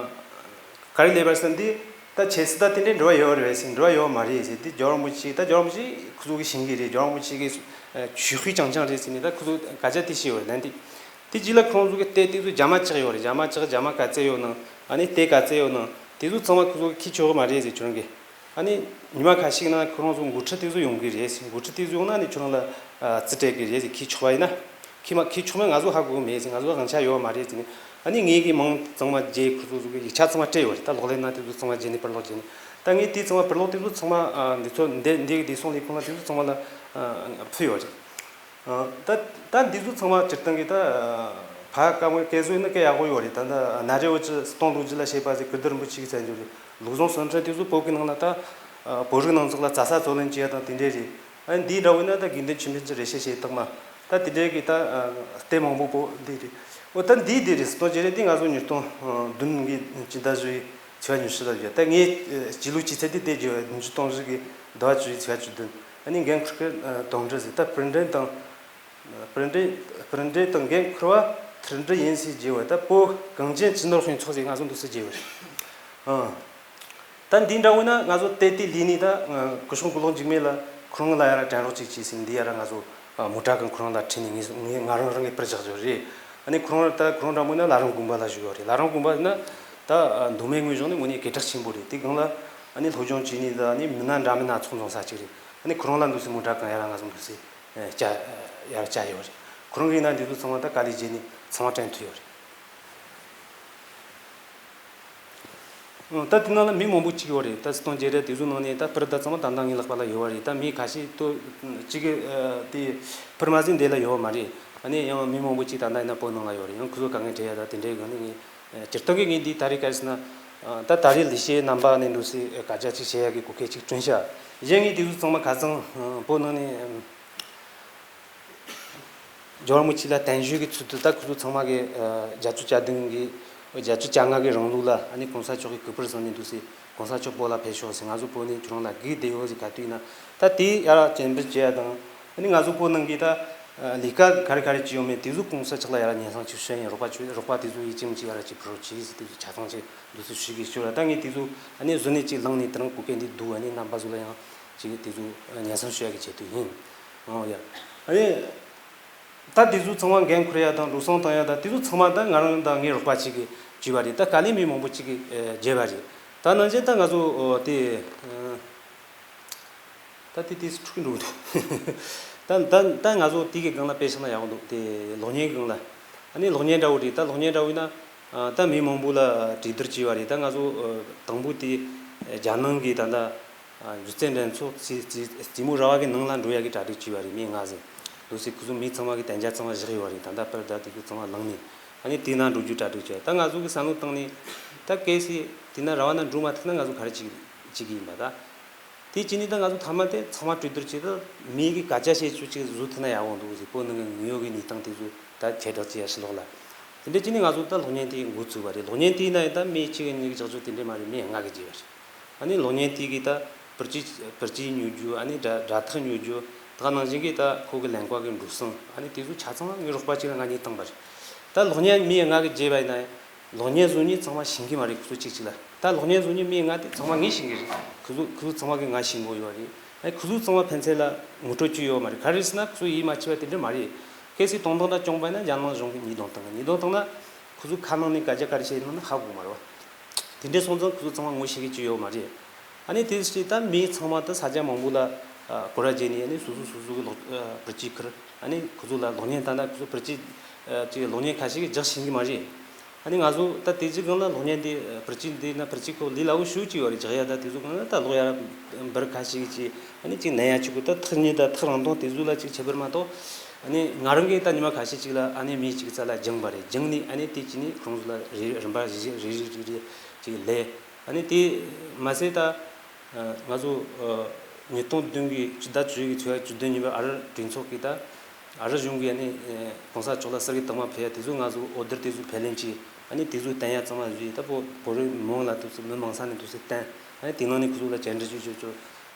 ག་རེ་ལབ་པ་ཟེར་ན་འདི་ད་ཁྱེད་ཚོ་ད་དེ་འདྲའི་འབྲེལ་བ་ཡོད་རེད་ཟེར། འབྲེལ་བ་ཡོད་མ་རེད་ཟེར། འདི་རྒྱལ་བ་རིན་པོ་ཆེ་ད་རྒྱལ་བ་རིན་པོ་ཆེ་ཁོ་ཚོ་གི་ཤེས་ཀྱི་རེད། རྒྱལ་བ་རིན་པོ་ཆེ་གི་ཆོས་དཔོན་རྐྱང་རྐྱང་རེད་ཟེར་ནས་ད་ཁོ་ཚོ་སྐད་ཆ་དེ་བཤད་ཡོད་རེད། ལན་དེ་དེ་རྗེས་ལ་ཁོང་ཚོ་གི་ལྟས་དེ་ཚོ་རྒྱ་མ་ཆག་ཡོད་རེད། རྒྱ་མ་ཆག་རྒྱ་མ་ག་ཚད་ཡོད་ན་ཨ་ནི་ལྟས་ག་ཚད་ཡོད་ན་དེ་ཚོ་ཚང་མ་ཁོ་ཚོ་གི་ཁྱེར་ཆོག་གི་མ་རེད་ཟེར། ཁྱོད་རང་གི་ཨ་ནི་ཉི་མ་ཁ་ཤས་ན་ཁོ་རང་ཚོ་འགོ་ཁྲིད་དེ་ཚོ་ཡོང་གི་རེད་ཟེར། འགོ་ཁྲིད་དེ་ཚོ་ཡོང་ན་ཨ་ནི་ཁྱོད་རང་ལ་རྩིས་སྤྲད་གི་རེད་ཟེར། ཁྱེར་ཆོག་པ་ཡིན་ན། ཁྱེར་མ་ཁྱེར་ཆོག་མེད་ང་ཚོ་ཧ་གོ་གི་མེད་ཟེར། ང་ཚོ་དབང་ཆ་ཡོད་མ་རེད་ཟེར་ནས། ཨ་ནི་ངེད་ཀྱི་མིང་ཚང་མ་བརྗེས། ཁོ་ཚོ་ཚོ་གི་ཡིག་ཆ་ཚང་མ་སྤྲད་ཡོད་རེད། ད་གློག་ཀླད་ནང་དེ་ཚོ་ཚང་མ་བརྗེས་ནས་པར་ལོག་བརྗེས་ནས། ད་ངས་དེ་ཚང་མ་པར་ལོག་དེ་ཚོ་ཚང་མ་འདི་ཚོ་འདི་འདི་གི་བདེ་སྲུང་ལས་ཁུངས་ལ་དེ་ཚོ་ཚང་མ་ལ་ཕུལ་ཡོད་རེད། ད་ད་འདི་ཚོ་ཚང་མ་སྤྱིར་བཏང་གི་ད་ཕ་ཀ་མོ་སྐད་བཟོས་ན་སྐད་ཡག་པོ་ཡོད་རེད། ད་ད་ན་རེ་འོ་ཅི་སྟོང་ལུགས་ཅི་ལ་བཤད་པ་ཟེར་ཀིརྟི་རིན་པོ་ཆེ་གི་བཙན་བྱོལ་རེད། ལུགས་བཟང་གསུང་འཕྲིན་དེ་ཚོ་བོད་ཀྱི་ནང་ལ་ད་བོད་རིགས་ནང་ཚོགས་ལ་རྩྭ་ས་བཙོག་ལེན་བྱེད་ཡ་དང་དེ་འདྲས་རེད། ཨ་འདིའི་འདྲ་བོ་ན་ད་དགེ་འདུན་ཆོས་འཕེལ་གྱི་རེ་ཞིག་བྱེད་སྟངས་མ་ད་དེ་འདྲས་ཀྱི་ད་ལྟད་མང་པོ་པོ་འདི་རེད། འོ་ད་འདིའི་དེ་རེད། སྟོན་བྱེད་རེད། དེ་ང་ཚོ་ཉིས་སྟོང་བདུན་གི་སྤྱི་ཟླ་བཞི་བའི་ཚེས་པ་ཉི་ཤུ་ལ་བརྒྱབ། ད་ངའི་སྤྱི་ལོའི་སྤྱི་ཚེས་དེ་དེ་བརྒྱབ་པ་ཉིས་སྟོང་བཞི་གི་ཟླ་བ་བཅུ་བཞི་ཚེས་པ་བཅུ་བདུན། ཨ་ནི་འགན་འཁུར་གི་དོན་འགྲུབ་ཟེར། ད་པིར་འདྲེན་དང་པིར་འདྲེན་པིར་འདྲེན་དང་འགན་འཁུར་བ་ཐུར་འདྲི་ཡིན་ཟེར་བརྗེ་བ། ད་བོད་གངས་ཅན་སྤྱི་ནོར་དཔེ་ཚོགས་ཟེར་ང་ཚོ་འདུག་སེ་བརྗེ་བ་རེད། ཨང་། ད་འདི་འདྲ་བོ་ན་ང་ཚོ་ལྟས་ལྟས་ལས་ནི་ད་སྐུ་ཞབས་ཀུན་ལེགས་འཇིགས་མེད་ལ་ཁོ་རང་ལ་ཡ་ར་དྲན་རོགས་ཅིག་བྱས་ཟིན། འདི་ཡ་ར་ང་ཚོ་མོ་ཊ་གང་ཁོ་རང་ལ་ཁྲིད་ནས་ངས་ངས་ང་རང་རང་གི་པར་བཞག་རྒྱུ་རེད། ཨ་ནི་ཁོ་རང་ད་ཁོ་རང་འདྲ་མོ་ན་བླ་རུང་དགོན་པ་ལ་བཞུགས་ཡོད་རེད། བླ་རུང་དགོན་པ་ན་ད་མདོ་སྨད་ངོས་བཞག་ནས་དངོས་གནས་སྐད་གྲགས་ཆེན་པོ་རེད། དེ་སྒང་ལ་ཨ་ནི་སློབ་སྦྱོང་བྱས་ནས་ད་ཨ་ནི་མི་སྣ་འདྲ་མི་སྣ་ཚོགས་འཛོམས་ས་ཅིག་རེད། ཨ་ནི་ཁོ་རང་ལ་འདུག་སེ་མོ་ཊ་གང་ཡ་ར་ང་ཚོ་འདུག་སེ་བཅའ་ཡ་ར་བཅའ་ཡོད་རེད། ཁོ་རང་གིས་ན་འདི་ཚོ་ཚང་མ་ད་དཀའ་ལས་བརྒྱབ་ནས་ཚང་མ་དྲན་ཐུབ་ཡོད་རེད། ཨ། ད་དེ་ནང་ལ་མི་མང་པོ་གཅིག་ཡོད་རེད། ད་སྟོན་བྱེད་རེད། དེ་ཚོ་ནང་ནས་ད་པར་ད་ཚང་མ་ད་ལྟ་ངའི་ལག་པ་ལ་ཡོད་པ་རེད། ད་མི་ཁ་ཤས་ཏོ་གཅིག་གི་ཨ་དེ་པར་མ་ཟིན་འདི་ལ་ཡོད་པ་མ་རེད། ཨ་ནི་ཡང་མི་མང་པོ་གཅིག་ད་ལྟ་ཡིན་ན་བོད་ནང་ལ་ཡོད་རེད། ཡང་ཁོ་ཚོ་དཀའ་ངལ་འཕྲད་ཡ་ད་དེ་འདྲའི་སྒང་ནས་ངས་ཨ་སྤྱིར་བཏང་གི་ངས་འདི་ད་རེས་ག་རེ་ཟེར་ན་ཨ་ད་ད་རེས་ལས་བྱེད་རྣམ་པ་ནས་འདུག་སེ་བཀའ་རྒྱ་གཅིག་བྱེད་ཡ་གི་གོ་སྐབས་གཅིག་བསྐྲུན་ཤག་གཞན་ངས་དེ་ཚོ་ཚང་མ་ཁ་སང་ཨ་བོད་ནང་ནས་ཨ། རྒྱལ་བ་རིན་པོ་ཆེ་ལ་བརྟན་བཞུགས་ཀྱི་ཚུལ་དུ་ད་ཁོ་ཚོ་ཚང་མ་གི་ཨ་བརྒྱད་ཅུ་གྱ་བདུན་གི་བརྒྱད་ཅུ་གྱ་ལྔ་གི་རིང་ལུགས་ལ་ཨ་ནི་གོང་ས་མཆོག་གི་སྐུ་པར་བཟུང་ནས་འདུག་སེ་གོང་ས་མཆོག་བོད་ལ་ཕེབས་ཤོག་ཟེར། ང་ཚོ་བོད་ནས་ཁྱོད་རང་ལ་སྒུག་བསྡད་ཡོད་ཟེར་ག་དུས་ཡིན་ན་ད་དེ་ཡར་སྤྱན་འབུལ་བྱེད་ཡ་དང་། ཨ་ནི་ང་ཚོ་བོད་ནང་གི་ད་ཨ་ལས་ཀ་ག་རེ་ག་རེ་བྱས་ཡོད་མེད་དེ་ཚོ་གོང་ས་མཆོག་ལ་ཡར་སྙན་སེང་ཅིག་ཞུ་ཡ་ཡིན། རོགས་པ་ཅིག་རོགས་པ་དེ་ཚོ་ཡིད་ཆེས་ཅིག་ཡར་ཅིག་ཕུལ་རོགས་གྱིས་ཟེར། དེ་ཚོ་ཆ་ཚང་ཅིག་འདུག་སེ་ཞུ་གི་ཞུ་ལ། ད་ངས་དེ་ཚོ་ཨ་ནི་གཟོད་ནས་ཅིག་བླངས་ནས་དེ་རིང་གོ་སྐབས་འདི་བསྡུས། ཨ་ནི་རྣམ་པ་ཚོ་ལ་ཡང་ཅིག་དེ་ཚོ་སྙན་སེང་ཞུ་ཡ་གི་ཆེད་དུ་ཡིན། ཨོ་ཡ། ཨ་ནི་ད་དེ་ཚོ་ཚང་མ་འགན་འཁུར་ཡ་དང་འགྲོ་སོང་བཏང་ཡ་དང་དེ་ཚོ་ཚང་མ་ད་ང་རང་དང་ངའི་རོགས་པ་གཅིག་གིས་བྱས་པ་རེད། ད་དཀའ་ལས་མི་མང་པོ་གཅིག་གིས་ཨེ་བརྒྱབ་པ་རེད། ད་ནང་བཞིན་ད་ང་ཚོ་ཨོ་དེ་ཨ་ད་དེ་དེ་འཁྲུག་འགྲོ་གི་འདུག་ད་ད་ད་ང་ཚོ་དེ་གི་སྒང་ལ་དཔེ་བཞག་ན་ཡག་པོ་འདུག་དེ་གློག་བརྙན་སྒང་ལ། ཨ་ནི་གློག་བརྙན་འདྲ་བོ་རེད། ད་གློག་བརྙན་འདྲ་བོ་ཡིན་ན་ཨ་ད་མི་མང་པོ་ལ་གྲོས་བསྡུར་བྱས་པ་རེད། ད་ང་ཚོ་ཨ་དང་པོ་དེ་རྒྱ་ནང་གི་ད་ད་ཨ་སྒྱུ་རྩལ་འགྲན་ཚོགས་རྩེ་རྩེ་རྩེ་མོ་ར་བ་གི་ནང་ལ་འགྲོ་ཡ་གི་གྲ་སྒྲིག་བྱས་པ་རེད། མི་ལྔ་ཟིན་འདུག་སེ་ཁོ་ཚོ་མི་ཚང་མ་གི་གཏན་འཇགས་ཚང་མ་བཞག་ཡོད་པ་རེད། ད་ད་པར་ད་དེ་ཚོ་ཚང་མ་བླངས་ནས་ཨ་ནི་དེ་ན་འགྲོ་རྒྱུ་གྲ་སྒྲིག་བྱས། ད་ང་ཚོ་གི་བསམ་བློ་བཏང་ནས་ད་གལ་སྲིད་དེ་ན་ར་བ་ན་འགྲོ་མ་ཐུབ་ན་ང་ཚོ་ག་རེ་བྱེད་བྱེད་ཀྱི་ཡིན་པ་ད། དེ་བྱས་ནས་ད་ང་ཚོ་མཐའ་མ་དེ་ཚང་མ་གྲོས་བསྡུར་བྱས། ད་མི་གི་སྐད་ཆ་བཤད་ཆོག་ཅིག་བཟོ་ཐུབ་ན་ཡག་པོ་འདུག་ཟེར། བོད་ནང་གི་དངོས་ཡོད་ཀྱི་གནས་སྟངས་དེ་ཚོ་ད་ཁྱབ་བསྒྲགས་བྱེད་ཡ་ཕྱི་ལོགས་ལ། དེ་འདྲ་བྱས་ནས་ང་ཚོ་ད་གློག་བརྙན་དེ་འགོ་བཙུགས་པ་རེད། གློག་བརྙན་དེ་ཡིན་ན་ཡང་ད་མི་གཅིག་གཉིས་ཀྱིས་རྒྱག་རྒྱུ་དེ་འདྲ་མ་རེད། མི་ལྔ་གིས་བརྗེས་པ་རེད། ཨ་ནི་གློག་བརྙན་དེ་གིས་ད་པར་ཅི་པར་ཅི་ཉོ་རྒྱུ། ཨ་ནི་སྒྲ་སྒྲ་ཐག་ཉོ་རྒྱུ། ད་ནང་བཞིན་གྱི་ད་ཁོ་གི་ལན་ཀ་གི་འགྲོ་སོང་། ཨ་ནི་དེ་ཚོ་ཆ་ཚང་ངའི་རོགས་པ་གཅིག་ལ་ང་གཉིས་བཏང་པ་རེད། ད་གློག་བརྙན་མི་ལྔ་གིས་བརྗེས་པ་ཡིན་ན་ཡང་། གློག་བརྙན་བཟོ་མཁན་ཚང་མ་ཤེས་ཀྱི་མ་རེད། ཁོ་ཚོ་གཅིག་གཅིག་ལ། ད་གློག་བརྙན་བཟོ་མཁན་མི་ལྔ་དེ་ཚང་མ་ངས་ཤེས་ཀྱི་རེད། ཁོ་ཚོ་ཁོ་ཚོ་ཚང་མ་གིས་ང་ཤེས་ཀྱི་ཡོད་རེད། ཨ་ཁོ་ཚོ་ཚང་མ་ཕན་ཚུན་ལ་ངོ་སྤྲོད་བྱས་ཡོད་མ་རེད། ག་རེ་ཟེར་ན་ཁོ་ཚོ་ཡིད་མ་ཆེས་པ་དེ་འདྲ་མ་རེད། གལ་སྲིད་དོན་དག་འདྲ་བྱུང་པ་ཡིན་ན་རྒྱ་ནག་གཞུང་གིས་ཉེས་དོན་བཏང་། ཉེས་དོན་བཏང་ན་ཁོ་ཚོ་ཁ་ནང་ནས་སྐད་ཆ་ག་རེ་བཤད་ཡོད་ན་ཧ་གོ་གི་མ་རེད་བ། དེ་འདྲ་སོང་ཙང་ཁོ་ཚོ་ཚང་མ་ངོ་ཤེས་ཀྱི་ཅིག་ཡོད་མ་རེད། ཨ་ནི་དེ་སྲིད་ད་མི་ཚང་མ་ད་ས་ཆ་མང་པོ་ལ་ཨ་སྐོར་ར་བྱས་ནས་ཨ་ནི་སོ་སོ་སོ་སོ་གི་ལོ་ཨ་པར་ཅིག་ཁུར། ཨ་ནི་ཁོ་ཚོ་ལ་གློག་བརྙན་ད་ལྟ་ཁོ་ཚོ་པར་ཅིག་ཨ་ཅིག་གློག་བརྙན་ཁ་ཤས་ཀྱིས་རྒྱག་ཤེས་ཀྱི་མ་རེད། ཨ་ནི་ང་ཚོ་ད་དེ་ཅིག་སྒང་ལ་གློག་བརྙན་དེ་ཨ་པར་ཅིག་འདི་ན་པར་ཅིག་ཁོ་ལས་སླ་བོ་ཞེ་པོ་ཅིག་ཡོད་རེད། རྒྱག་ཡ་ད་དེ་ཚོ་སྒང་ལ་ད་ལོག་ཡ་ར་འབར་ཁ་ཤས་ཀྱིས་ཅིག་ཨ་ནི་ཅིག་ནན་ཡ་ཅིག་གོ། ད་ཐག་ཉེ་ད་ཐག་རིང་ཐུང་དེ་ཚོ་ལ་ཅིག་ཁྱད་པར་མ་གཏོགས། ཨ་ནི་ང་རང་གིས་ད་ཉི་མ་ཁ་ཤས་ཅིག་ལ་ཨ་ནི་མི་ཅིག་རྩ་ལ་སྦྱངས་པ་རེད། སྦྱངས་ནས་ཨ་ནི་དེ་ཅིག་ནས་ཁོང་ཚོ་ལ་རེ་རིམ་པ་རེ་རེ་རེ་རེ་རེ་ཅིག་ལས། ཨ་ནི་དེ་མ་ཟད་ད། ཨ་ང་ཚོ་ཨ་ཉིས་སྟོང་བདུན་གྱི་སྤྱི་ཟླ་བཅུ་གི་ཚེས་པ་བཅུ་བདུན་ཉིན་པར་ཨ་རི་གྲོས་ཚོགས་ཀྱིས་ད་ཨ་རི་གཞུང་གིས་ཨ་ནི་ཨ་གོང་ས་མཆོག་ལ་གསེར་གྱི་རྟགས་མ་ཕུལ་ཡ་དེ་ཚོ་ང་ཚོ་འོ་བསྡུར་དེ་ཚོ་ཕེབས་ལེན་གྱིས་ཨ་ནི་དེ་ཚོ་བསྟན་ཡ་ཚང་མ་བཟོས། ད་བོད་བོད་རིགས་མི་མང་ལ་དུ་ཚོད་མི་མང་ས་ནས་དུ་ཚོད་བསྟན། ཨ་ནི་དེ་ནང་ནས་ཁོ་ཚོ་ལ་བཅར་འདྲི་ཞུ་ཆོག་ཆོག་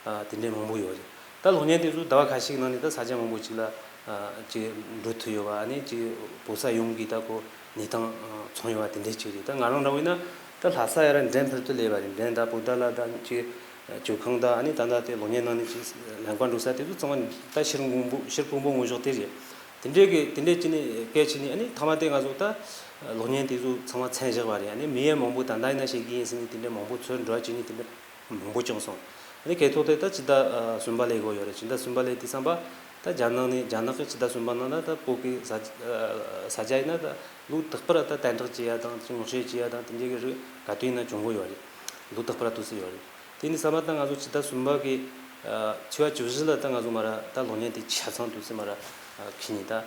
ཨ་དེ་འདྲའི་མང་པོ་ཡོད་རེད། ད་གློག་བརྙན་དེ་ཚོ་ཟླ་བ་ཁ་ཤས་ནང་ནས་ད་ས་ཆ་མང་པོ་ཅིག་ལ་ཨ་ཅིག་འགྲོ་ཐུབ་ཡོད་པ། ཨ་ནི་ཅིག་བོད་ས་ཡོངས་ཀྱི་ད་ཁོ་གནས་སྟངས་ཨ་མཚོན་ཡོད་པ་དེ་འདྲའི་ཅིག་རེད། ད་ང་རང་འདྲ་བོ་ཡིན་ན་ད་ལྷ་ས་ཡ་ར་འགྲན་ཕུལ་དུ་ལས་པ་རེད། འགྲན་ད་བོད་ཟླ་ལ་ད་ཅིག་ཨ་བཅོས་ཁང་ད་ཨ་ནི་ད་ད་དེ་གློག་བརྙན་ནང་ནས་ཅིག་ལན་ཀ་འགྲོ་ས་དེ་ཚོ་ཚང་མ་ད་ཕྱིར་མགོན་པོ་ཕྱིར་མགོན་པོ་ངོ་ཤོག་དེ་རེད། དེ་འདྲའི་གི་དེ་འདྲའི་ཅིག་ནས་སྐད་ཆ་ནས་ཨ་ནི་མཐའ་མ་དེ་ང་ཚོ་ད་གློག་བརྙན་དེ་ཚོ་ཚང་མ་མཚན་བཞག་པ་རེད། ཨ་ནི་མི་ཡ་མང་པོ་ད་ད་ཡིན་ན་ཤེས་ཀྱི་ཡིན་ཟེར་ནས་དེ་འདྲའི་མང་པོ་ཚུར་འགྲོ་བ་བྱས་ནས་དེ་འདྲ། མང་པོ་བྱུང་སོང་། ཨ་ནི་གལ་ཐོག་དེ་ད་སྤྱི་ཟླ་ཨ་གསུམ་པ་ལས་འགོ་ཡོད་རེད། སྤྱི་ཟླ་གསུམ་པ་ལས་དེ་བསམ་པ་ད་རྒྱ་ནག་ནས་རྒྱ་ནག་གི་སྤྱི་ཟླ་གསུམ་པ་ནང་ན་ད་བོད་ཀྱི་ས་ཨ་ས་ཆ་ཡིན་ན་ད་ལོ་རྟག་པར་ད་དམ་དྲག་བྱེད་ཡ་དང་ཅིག་ངོ་ཤེས་བྱེད་ཡ་དང་དེ་འདྲའི་གི་རིགས་ག་དུས་ཡིན་ན་བྱུང་གི་ཡོད་རེད། ལོ་རྟག་པར་འདུག་སེ་ཡོད་རེད། དེ་ནི་བསམ་པ་ད་ང་ཚོ་སྤྱི་ཟླ་གསུམ་པ་གི་ཨ་ཚེས་པ་བཅུ་བཞི་ལ་ད་ང་ཚོ་མ་ར་ད་གློག་བརྙན་དེ་ཆ་ཚང་འདུག་སེ་མ་ར་ཨ་ཁྱེར་ནས་ད་ཨ་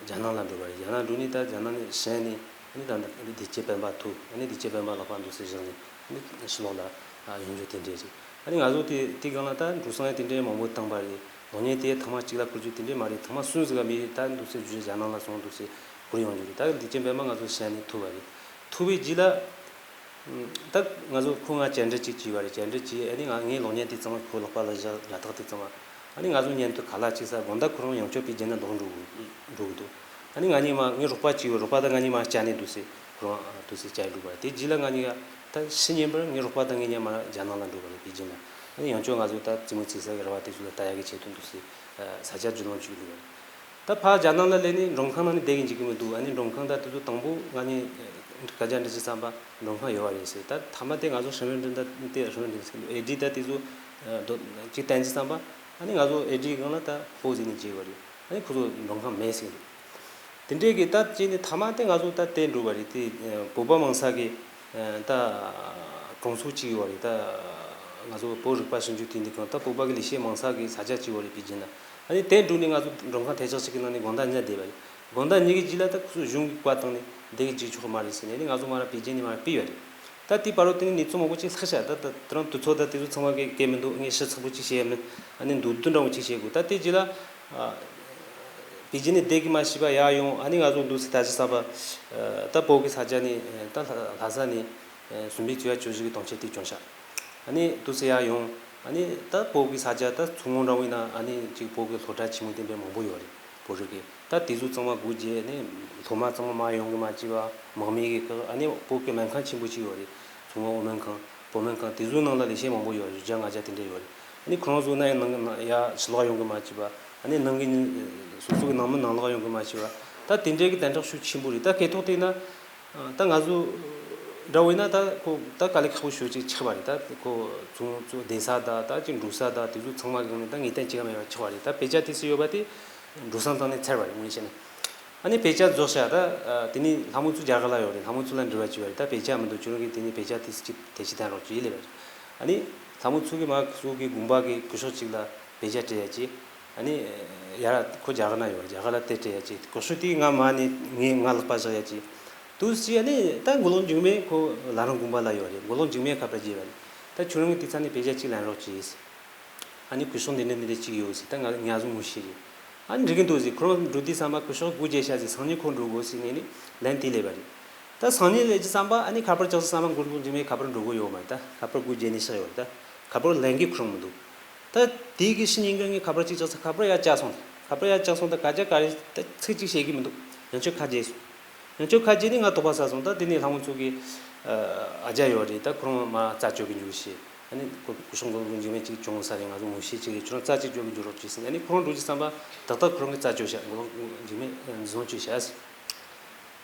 རྒྱ་ནག་ལ་འགྲོ་བ་རེད། རྒྱ་ནག་འགྲོ་ནས་ད་རྒྱ་ནག་ནས་གཞན་ནས། ཨ་ནི་ད་ལྟ་བདེ་སྐྱིད་སྤེན་པ་ཐུག་ཨ་ནི་བདེ་སྐྱིད་སྤེན་པ་ལག་པ་འདུག་སེ་བཞག་ནས་ ནི་ཕྱི་ལོགས་ལ་ཡོང་རྒྱུ་དེ་འདྲས་རེད། ཨ་ནི་ང་ཚོ་དེ་དེ་སྒང་ལ་ད་འགྲོ་སོང་ཡང་དེ་འདྲས་མང་པོ་བཏང་པ་རེད། ལོ་ཉན་དེ་ཐེངས་མ་གཅིག་ལ་འཁོར་རྒྱུ་དེ་འདྲས་མ་རེད། ཐེངས་མ་གསུམ་ཟིག་ག་མི་ད་འདུག་སེ་རྒྱ་ནག་ལ་སོང་འདུག་སེ་འཁོར་ཡོང་རྒྱུ་རེད། ད་འདི་ཅན་པད་མ་ང་ཚོ་ཤ་ནས་ཐུག་པ་རེད། ཐུག་པའི་རྗེས་ལ། ད་ང་ཚོ་ཁོ་ང་བཅར་འདྲི་གཅིག་བྱས་པ་རེད། བཅར་འདྲི་བྱས་ཨ་ནི་ང་ངའི་གློག་བརྙན་དེ་བཙལ་བ། ཁོ་ལག་པ་ལ་བཞག་ལ་དྭགས་དེ་བཙལ་བ། ཨ་ནི་ང་ཚོ་མཉམ་དུ་ཁ་ལག་གཅིག་ཟ། དགོང་དག་ཁོ་རང་ཡང་བསྐྱར་པེ་ཅིན་ནང་ལོག་འགྲོ་འགྲོ་གི་འདུག་ཨ་ནི་ང་གཉིས་མ་ངའི་རོགས་པ་གཅིག་ཡོད། རོགས་པ་དང་ང་གཉིས་མ་བཅར་ནས་འདུག་སེ་ཁོ་རང་འདུག་སེ་བཅར་འགྲོ་བ་རེད། དེ་རྗེས་ལ་ང་གཉིས་ཀ་ད་ཕྱི་ཉིན་པར་ངའི་རོགས་པ་དང་ངེད་གཉིས་མ་རྒྱ་ནག་ལ་འགྲོ་བ་རེད། པེ་ཅིན་ལ། ཨ་ནི་ཡང་བསྐྱར་ང་ཚོ་ད་རྩེད་མོ་རྩེ་ས་གི་ར་བ་དེ་ཚོ་ལ་ལྟ་ཡག་གི་ཆེད་དུ་འདུག་སེ་ས་ཆ་རྒྱུས་ལོན་བྱེད་ཀྱི་འདུག་བ་རེད། ད་ཕར་རྒྱ་ནག་ལ་སླེབས་ནས་མགྲོན་ཁང་ནང་ནས་བསྡད་ཀྱི་འཇུག་གི་མི་འདུག་ཨ་ནི་མགྲོན་ཁང་ད་དེ་ཚོ་དང་པོ་ང་ནི་སྐད་ཆ་འདྲི་ཅི་བསམ་པ་མགྲོན་ཁང་ཡོད་པ་རེད་ཟེར། ད་མཐའ་མ་དེ་ང་ཚོ་ཧྲི་མན་ཏིན་ད་དེ་ཧྲི་མན་ཏིན་ཟེར་ཨེ་ཌི་ད་དེ་ཚོ་ཨ་དོ་ཅིག་བསྟན་ཅི་བསམ་པ་ཨ་ནི་ང་ཚོ་ཨེ་ཌི་སྒང་ལ་ད་ཧྥོ་ཟེར་ནས་བརྗེ་བ་རེད། ཨ་ནི་ཁོ་ཚོ་མགྲོན་ཁང་མེད་ཟེར་གི་འདུག་དེ་འདྲས་ཀྱི་ད་ཅི་ནི་མཐའ་མ་དེ་ང་ཚོ་ད་བསྟན་འགྲོ་བ་རེད། དེ་བོད་པ་མང་ས་གི་ད་གྲོང་ཚོ་གཅིག་ཡོད་རེད། ད་ང་ཚོ་བོད་རིག་པ་ཞིབ་འཇུག་དེ་འདི་གང་ད་བོད་པ་གི་ལས་བྱེད་མང་ས་གི་ས་ཆ་གཅིག་ཡོད་རེད། པེ་ཅིན་ལ། ཨ་ནི་དེ་འགྲོ་ནས་ང་ཚོ་མགྲོན་ཁང་དེ་ཅག་ཅིག་གི་ནང་ནས་དགོང་དག་ཉལ་བསྡད་པ་རེད། དགོང་དག་ཉལ་གི་རྗེས་ལ་ད་ཁོ་ཚོ་གཞུང་གི་བཀའ་བཏང་ནས་བསྡད་གི་འཇུག་ཆོག་མ་རེད་ཟེར་ནས་ཨ་ནི་ང་ཚོ་མ་ར་པེ་ཅིན་ནས་མ་ར་ཕུད་པ་རེད། ད་དེ་བར་དུ་དེ་ནས་གནས་ཚུལ་མང་པོ་ཅིག་ལྷག་ཤག་ད་ད་དེ་རིང་དུས་ཚོད་ད་དེ་ཚོ་ཚང་མ་གི་སྐད་མི་འདུག་ངས་ཞིབ་ཚགས་པོ་ཅིག་བཤད་ཡ་མིན། ཨ་ནི་མདོར་བསྡུས་འདྲ་བོ་ཅིག་བཤད་དགོས། ད་དེ་རྗེས་ལ་པེ་ཅིན་ནས་བསྡད་གི་མ་ཤེས་པ་ཡར་ཡོང་། ཨ་ནི་ང་ཚོ་འདུག་སེ་ད་ཅི་བསམ་པ་ད་བོད་གི་ས་ཆ་ནས་ད་ལྷ་ས་ནས་བཟུམ་པའི་ཚོ་ཡ་བཅུ་བཞི་གི་དོན་ཆེན་དེ་བྱུང་ཤག་ཨ་ནི་འདུག་སེ་ཡར་ཡོང་། ཨ་ནི་ད་བོད་གི་ས་ཆ་ད་མཚོ་སྔོན་འདྲ་བོ་ཡིན་ན་ཨ་ནི་ཅིག་བོད་གི་སློབ་གྲྭ་ཆེན་མོ་དེ་འདྲ་མང་པོ་ཡོད་རེད། བོད་རིགས་ཀྱི་ད་དེ་ཚོ་ཚང་མ་སྒོ་འབྱེད་ནས་སློབ་མ་ཚང་མ་མར་ཡོང་གི་མ་བཅུག་པ་དམག་མི་གི་བཀག་ཨ་ནི་བོད་ཀྱི་སྨན་ཁང་ཆེན་པོ་གཅིག་ཡོད་རེད། མཚོ་སྔོན་ཨོ་སྨན་ཁང་བོད་སྨན་ཁང་དེ་ཚོའི་ནང་ལ་ལས་བྱེད་མང་པོ་ཡོད་རེད། བཞི་བརྒྱ་ལྔ་བརྒྱ་དེ་འདྲ་ཡོད་རེད། ཨ་ནི་ཁོ་རང་ཚོ་ན་ཡང་ནང་ན་ཡ་ཕྱི་ལོགས་ཡོང་གི་མ་བཅུག་པ་ཨ་ནི་ནང་གི་ནི་སོ་སོ་གི་ནང་མི་ནང་ལོགས་ཡོང་གི་མ་བཅུག་པ་ད་དེ་འདྲའི་གི་དམ་དྲག་ཤུགས་ཆེན་པོ་རེད། ད་སྐད་ཐོག་དེ་ན་ད་ང་ཚོ་འདྲ་བོ་ཡིན་ན་ད་ཁོ་ད་དཀའ་ལས་ཁག་པོ་ཞེ་པོ་ཅིག་ཆགས་པ་རེད། ད་ཁོ་ཚོ་ཚོ་བསྡད་ས་ད་ད་ཅིག་འགྲོ་ས་ད་དེ་ཚོ་ཚང་མ་གི་ནི་ད་ངེས་གཏན་ཅིག་མེད་པ་ཆགས་པ་རེད། ད་བེད་སྤྱོད་དེ་སུ་ཡོད་པ་དེ། འགྲོ་སོང་བཏང་ནས་ཚར་བ་རེད་དངོས་གནས་བཤད་ན། ཨ་ནི་བེད་སྤྱོད་རྫོགས་ཤག་ད་དེ་ནས་ལྷ་མོ་ཚོ་རྒྱ་གར་ལ་ཡོད་རེད། ལྷ་མོ་ཚོ་ལ་འབྲེལ་བ་བྱས་པ་རེད། ད་བེད་སྤྱོད་མི་འདུག་ཁྱོད་རང་གིས་དེ་ནས་བེད་སྤྱོད་དེ་ཅིག་དེ་ཅིག་བཏང་རོགས་གྱིས་ལབ་པ་རེད། ཨ་ནི་ལྷ་མོ་ཚོ་གིས་མ་ཚོ་གི་དགོན་པ་གི་སྐུ་ཞབས་ཅིག་ལ་བེད་སྤྱོད་སྤྲད་ཡ་ཅིག་ཨ་ནི་ཡར་ཁོ་རྒྱ་གར་ན་ཡོད་རེད། རྒྱ་གར་ལ་དེ་སྤྲད་ཡ་ཅིག་སྐུ་ཞབས་དེ་ང་མ་ནས་ངས་ང་ལག་པ་བཞག་ཡ་ཅིག་དུ་ཅིག་ཨ་ནི་ད་མགོ་ལོག་འཇིགས་མེད་ཁོ་ལ་རང་དགོན་པ་ལ་ཡོད་རེད། མགོ་ལོག་འཇིགས་མེད་ཁ་པར་བརྗེས་པ་རེད། ད་ཁྱོད་རང་གིས་དེ་ཚ་ནས་བེད་སྤྱོད་ཅིག་ལེན་རོགས་གྱིས། ཨ་ནི་སྐུ་ཞབས་འདི་འདྲ་འདི་འདྲ་གཅིག་ཡོད་ཟེར། ད་ང་ང་ཚོ་ངོ་ཤེས་རེད། ཨ་ནི་འགྲིག་གི་འདུག་ཟེར། ཁོ་རང་འགྲོ་དུས་ཙམ་པ་སྐུ་ཞབས་སྒོ་འབྱེད་ཤག་ཟེར། སང་ཉིན་ཁོ་འགྲོ་དགོས་ཟེར་ནས་ནི་ལན་དེ་སླེབས་པ་རེད། ད་སང་ཉིན་སླེབས་ཀྱི་ཙམ་པ་ཨ་ནི་ཁ་པར་བཅག་ཙམ་པ་མགོ་ལོག་འཇིགས་མེད་ཁ་པར་འགྲོ་གི་ཡོད་མ་རེད། ད་ཁ་པར་སྒོ་འབྱེད་ནས་བཞག་ཡོད་རེད། ད་ཁ་པར་ལན་གི་ཁོ་རང་མི་འདུག་ད་དེ་གི་ཕྱི་ཉིན་གི་ངས་ཁ་པར་གཅིག་བཅག་ཙང་ཁ་པར་ཡར་བཅག་སོང་། ཁ་པར་ཡར་བཅག་སོང་། ད་སྐད་ཆ་ག་རེ་ད་ཚིག་གཅིག་བཤད་གི་མི་འདུག་ཡང་ཁྱོད་ཁ་བརྗེད་སོང་། ཡང་ཁྱོད་ཁ་ཅིག་ནི་ང་དོགས་པ་ཟ་སོང་། ད་དེ་ནས་ལྷ་མོ་ཚོ་གི་ཨ་རྒྱ་ཡོད་རེད། ད་ཁོ་རང་མ་རྩད་གཅོད་གི་འཇུག་ཤེས། ཨ་ནི་ཁོ་སྐུ་ཞབས་མགོ་ལོག་འཇིགས་མེད་ཅིག་བྱུང་ས་རེད། ང་ཚོ་ངོ་ཤེས་ཅིག་རེད། ཁྱོད་རང་རྩད་གཅིག་གཅོད་གི་འཇུག་རོགས་གྱིས་ཟེར། ཨ་ནི་ཁོ་རང་འགྲོ་ཅི་བསམ་པ་ཏག་ཏག་ཁོ་རང་གི་རྩད་གཅོད་བྱས། མགོ་ལོག་འཇིགས་མེད་འཛིན་བཟུང་བྱས་བྱས་ཟེར།